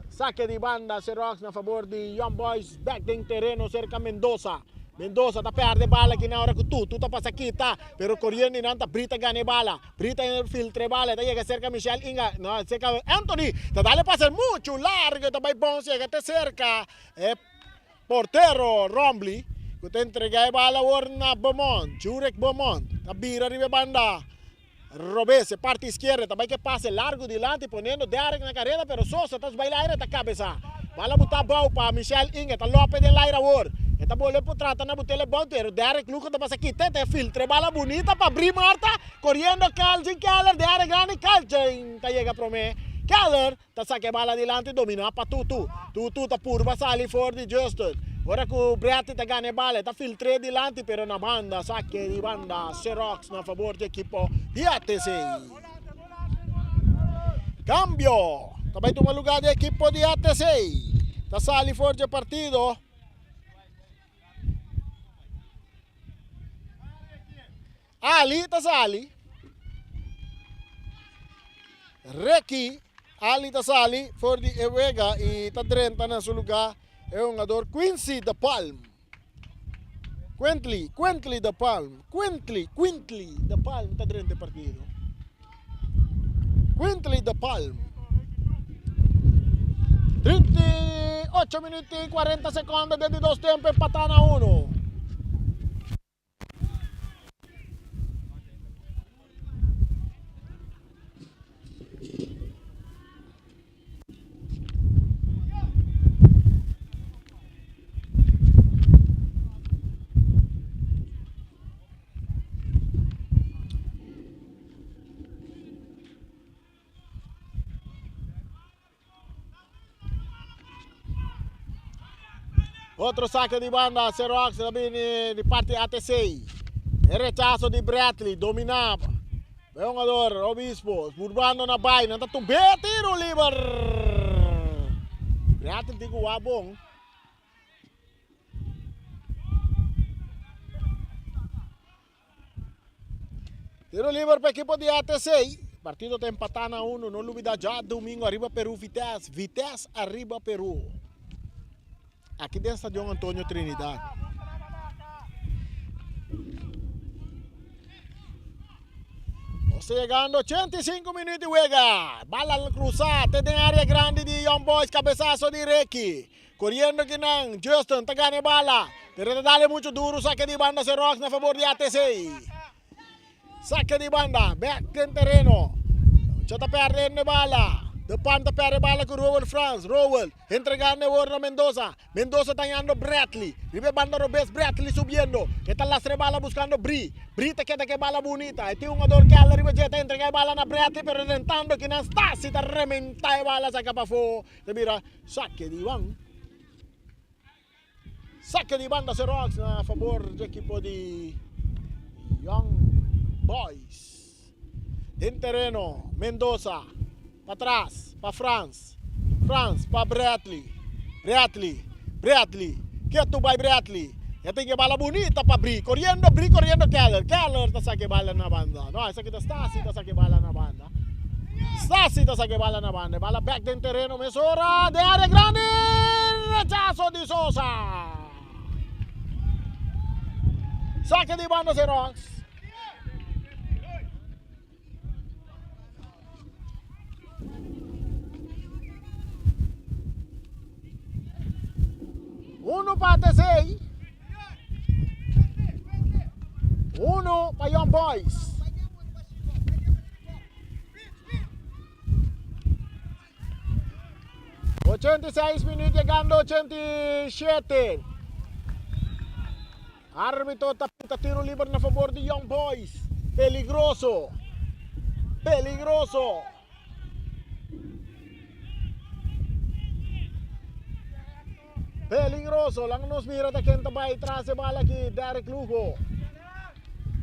Saque di banda, Xerox na favor di Young Boys. Bek den tereno serka Mendoza. Mendoza ta perde bala aki na ora ku Tutu ta pasa kita, pero koriendo i nan ta Brita gana e bala. Brita filtra e bala, e ta yega serka Michel Inga, no, serka Anthony, ta dal e pase muchu largo, e ta bai bons yega te serka e portero Rombly, ku ta entrega e bala awor na Beaumont, Jurek Beaumont, ta bira riba e banda robes, e parti iskierda, ta bai ke pase largo dilanti poniendo Derrick na kareda, pero Sosa ta sbaila aire, ta kabesa. Bala buta abou pa Michel Inge, ta lope den laira awor. E ta bolbe por trata na butele bou, pero Derrick Lugo ta pasa kita, ta filtra e bala bunita pa Bri Marta, koriendo Calvin Keller den area grandi, Calvin ta yega prome. Keller Ta saka e bala dilanti domina pa Tutu. Tutu ta purba sali for di Justin. Ora ku Bradley ta gana e bala e ta filtr'é dilanti pero na banda sake di banda Xerox na fabor di ekipo di ATC. Kambio ta bai tuma luga di ekipo di ATC. Ta sali for dje partido. Ali ta sali. Ricky Ali ta sali for di e wega y ta drenta na su lugar e hungador Quincy de Palm. Quintly, Quintly de Palm, Quintly, Quintly de Palm ta drenta e partido. Quintly de Palm. 38 minuut y 40 seconden den di dos tempo empata na uno. Otro saque di banda, Xerox ta bini di parti ATC. E rechazo di Bradley, domina e hungador Obispo, burbando na bai, nan ta tumbe tiro liber. Bradley tin ku wak bon. Tiro liber pa ekipo di ATC. Partido ta empatá na uno. No lubidá djadumingo ariba Peru Vitesse. Vitesse ariba Peru. Aki den Stadion Antonio Trinidad. Nos ta yegando 85 minuut di wega. Bala cruzá te den área grandi di Young Boys. Cabezazo di Ricky. Coriendo kinan, Justin ta gana e bala, pero e ta dale mucho duro, sake di banda Xerox na fabor di ATC. Sake di banda, bek den tereno. Mucha ta perdiendo e bala. De Palm ta perde bala ku Roel Frans. Roel entregá ne wor na Mendoza. Mendoza ta hañando Bradley. Riba e banda robes Bradley subiendo. E ta lastra e bala buskando Bri. Bri ta keda ku e bala bunita. E tin hungador Keller riba dje ta entregá e bala na Bradley pero rentando kinan Stasi ta rementá e bala saka pafó. Ta bira sake di Ivan. Sake di banda Xerox na fabor dje ekipo di Young Boys. Den tereno Mendoza patras pa Frans, Frans pa Bradley, Bradley, Bradley, ketu bai Bradley. E tin ke bala bunita pa Bri, koriendo Bri koriendo Keller, Keller ta sake bala na banda. No, esaki ta Stasi ta sake bala na banda. Stasi ta saka e bala na banda. E bala bek den tereno mesora den area grandi. Rechaso di Sosa. Sake di banda Xerox. Uno pa ATC. Uno pa Young Boys. 86 minuut llegando 87. Árbitro ta pita tiro liber na favor di Young Boys. Peligroso. Peligroso. Peligroso. Laga nos mira ta ken ta bai tras e bala aki. Derek Lugo.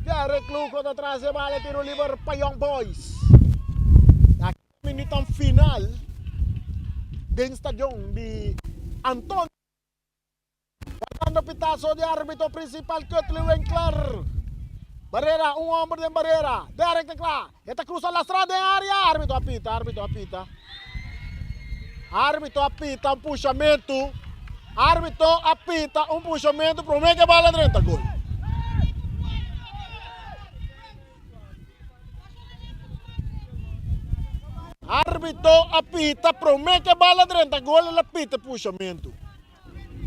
Derek Lugo ta tras e bala. Tiro liber pa Young Boys. Na minutan final den stadion di Antonio. Guardando pitazo di arbitro principal Cutley Winkler. Barrera, un homber den barrera. Derek ta kla. E ta cruza lastra den area. Arbitro a pita, arbitro a pita. Arbitro a pita un pushamento. Arbitro a pita un pushamento prome ke bala drenta gol. Arbitro a pita prome ke bala drenta gol el a pita pushamento.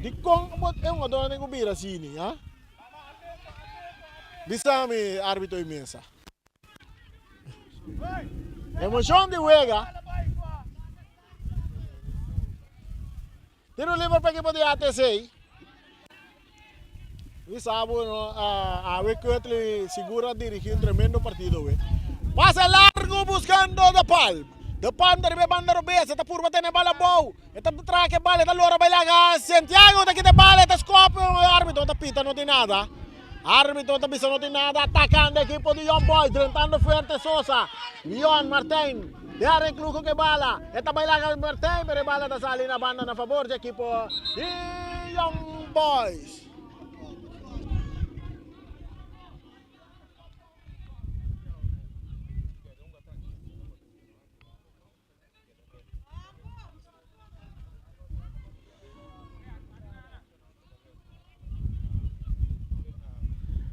Dikon bo e hungadónan tin ku bira asini, ha? Bisa mi árbitro di mesa. Emoshon di wega. Tiro liber pa ekipo di ATC. Mi sabo no, awe Curtly sigur a dirigi un tremendo partido we. Pase largo buscando De Palm. De Palm ta riba e banda robes, e ta purba tene bala abou. E ta traha ke bala, e ta lora bai laga Santiago ta kita e bala, e ta skop, arbitro ta pita no tin nada. Arbitro ta bisa no tin nada, atakando ekipo di Young Boys, drentando fuerte Sosa. Leon Martijn, Derrick Lugo ke bala, e ta bai laga Martijn, pero e bala ta sali na banda na fabor di ekipo di Young Boys.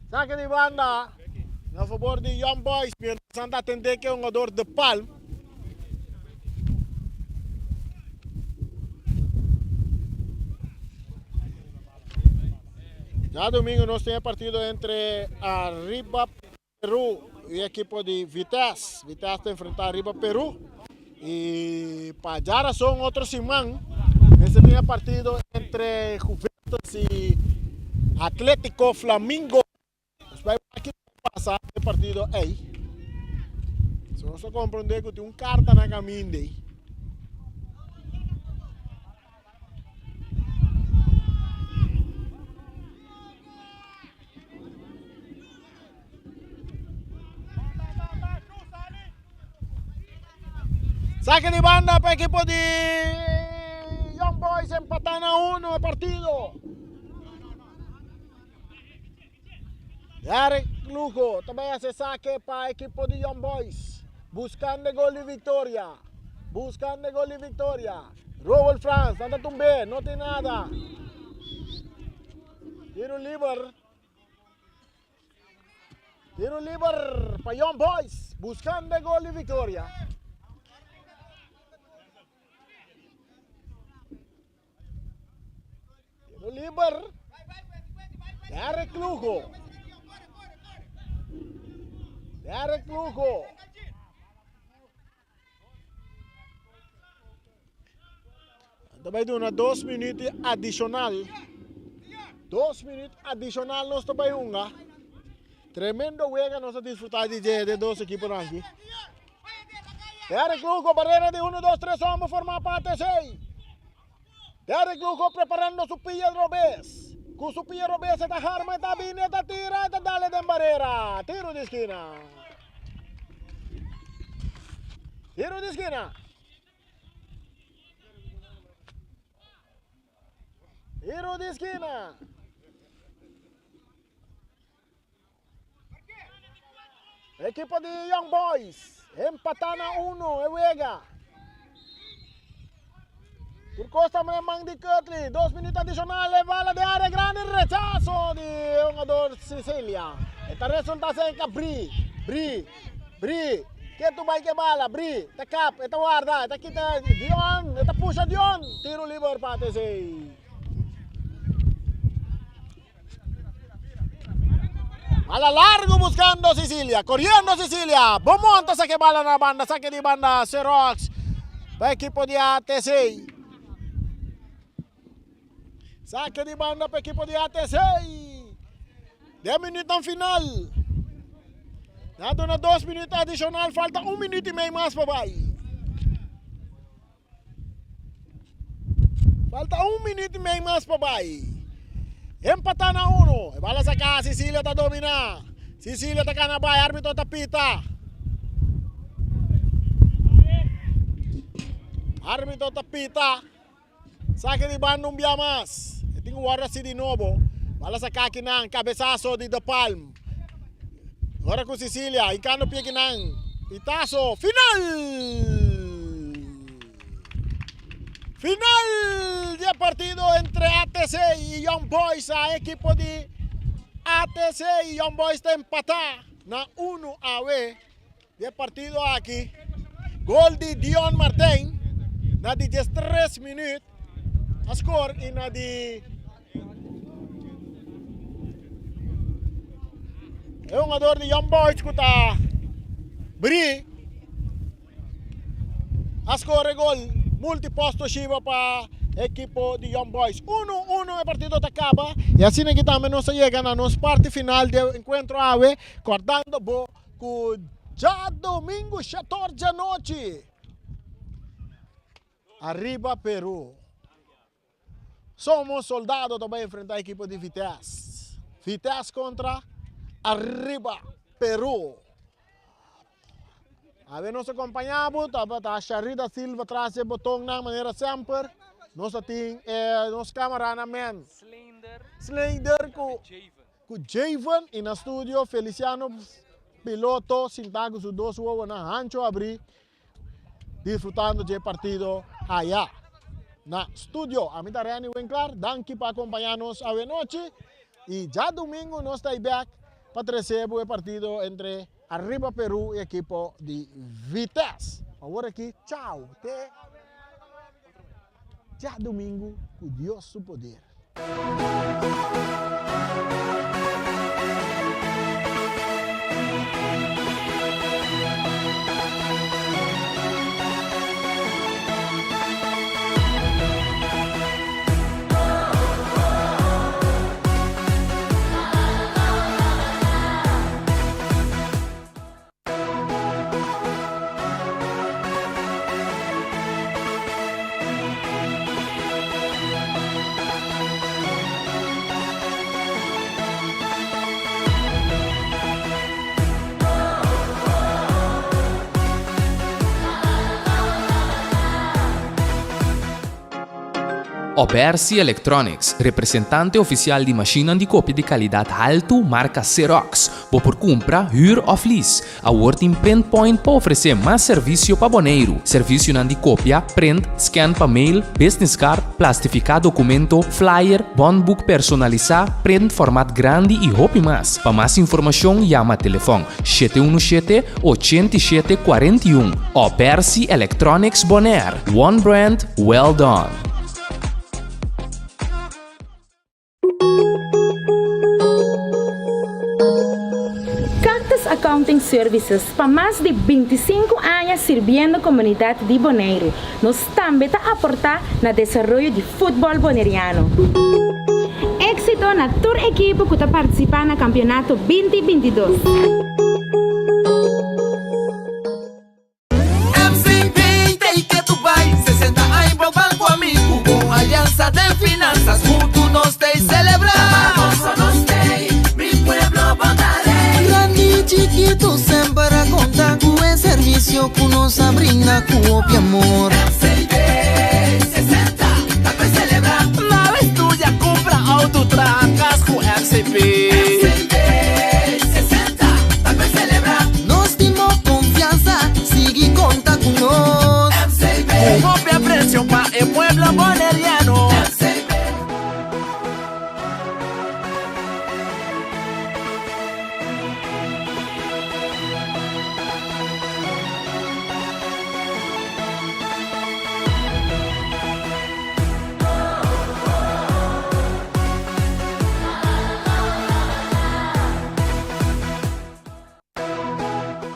Saque di banda na favor di Young Boys. Mientras tanto atende ke hungador De Palm. Ya domingo nos tin e partido entre Arriba Peru y equipo di Vitesse. Vitesse ta enfrenta Arriba Peru. Y pa ya razón otro siman mester tin e partido entre Juventus y Atletico Flamingo. Nos bai wak kiko ta pasa e partido ey. So nos ta comprende cu tin un carta na caminda ey. Saque di banda pa equipo di Young Boys empatan a uno e partido. Derek Lugo ta bai hace saque pa equipo di Young Boys. Buscando e gol di victoria. Buscando e gol di victoria. Roel Frans, nan ta tumbe, no tin nada. Tiro liber. Tiro liber pa Young Boys, buscando e gol di victoria. Tiro liber. Derek Lugo. Derek Lugo. Ta bai duna dos minuut adishonal. Dos minuut adishonal nos ta bai hunga. Tremendo wega nos a disfruta di dje de dos ekiponan aki. Derrick Lugo, barrera di 1, 2, 3 homber forma pa ATC. Derrick Lugo preparando su pia robes. Ku su pia robes e ta harma, e ta bini, e ta tira, e ta dale den barrera. Tiro di skina. Tiro di skina. Tiro di skina. Ekipo di Young Boys empatá na uno e wega. Tur kos ta man di Curtley. Dos minuut adishonal e bala den área grandi. Rechaso di hungador Cecilia. E ta resulta ser Bri. Bri. Bri. Ke tu bai ke bala. Bri. Ta kap. E ta warda. E ta kita Dion. E ta pusha Dion. Tiro liber pa ATC. Bala largo buscando Sicilia, corriendo Sicilia. Beaumont saque bala na banda, saque di banda Xerox pa equipo di ATC. Saque di banda pa equipo di ATC. 10 minuut final. Na duna 2 minuut adicional, falta 1 minuut y medio mas pa bay. Falta un minuut y mei mas pa bai. Empatá na uno. E bala saká, Cecilia ta dominá. Cecilia ta kana bai, árbitro ta pita. Árbitro ta pita. Sake di banda un bia mas. E tin ku wòrdu hasi di nobo. Bala saká kinan, kabesaso di De Palm. Ora ku Cecilia hinkando pie kinan. Pitaso final! Final di e partido entre ATC i Young Boys. A ekipo di ATC i Young Boys ta empatá na unu awe di e partido aki. Gol di Dion Martijn na di diestres minuut a skor i na di E hungador di Young Boys ku ta bri a score gol multiposto shiba pa ekipo di Young Boys. 1-1 e partido ta kaba i asina ki tambe nos a yega na nos parti final di e enkuentro awe, kordando bo ku djadomingu shator djanochi ariba Peru. Somos Soldado ta bai enfrenta ekipo di Vitesse. Vitesse kontra Arriba Peru. Awe nos akompañá bo tabata Sharida Silva tras di e botonnan manera semper. Nos a tin e nos kameranan men Slinder ku ku Javen i na studio Feliciano Piloto sintá ku su dos wowonan hancho abrí. Disfrutando dje partido aya na studio. Ami ta Renny Winklaar, danki pa acompaña nos awe nochi y djadumingo nos ta bek pa trece bo e partido entre Arriba Peru y ekipo di Vitesse. Awor aki chao te djadumingo cu Dios su poder. Obersi Electronics, representante oficial di mashinnan di copia di calidad haltu marca Xerox. Bo por kumpra, hür òf lease. Awor tin Print Point pa ofresé mas servisio pa Boneiru. Servisionan di kopia, print, scan pa mail, business card, plastifiká dokumento, flyer, bondboek personalisá, print format grandi i hopi mas. Pa mas informashon yama telefòn 717 87 41 òf Bersi Electronics Bonaire. One brand, well done. Cactus a. Accounting Services pa mas di 25 aña sirbiendo komunidat di Boneiru. Nos tambe ta aportá na desaroyo di futbòl boneriano. Éksito na tur ekipo ku ta partisipá na kampionato 2022. MCB t'ei ketu bai 60 aña bo banco amigu Bon aliansa den finanzas Huntu nos t'ei celebra Gozo nos t'ei Mi pueblo bo ta rei. Grandi y chikito semper a conta cu e servicio cu nos a brinda cu hopi amor.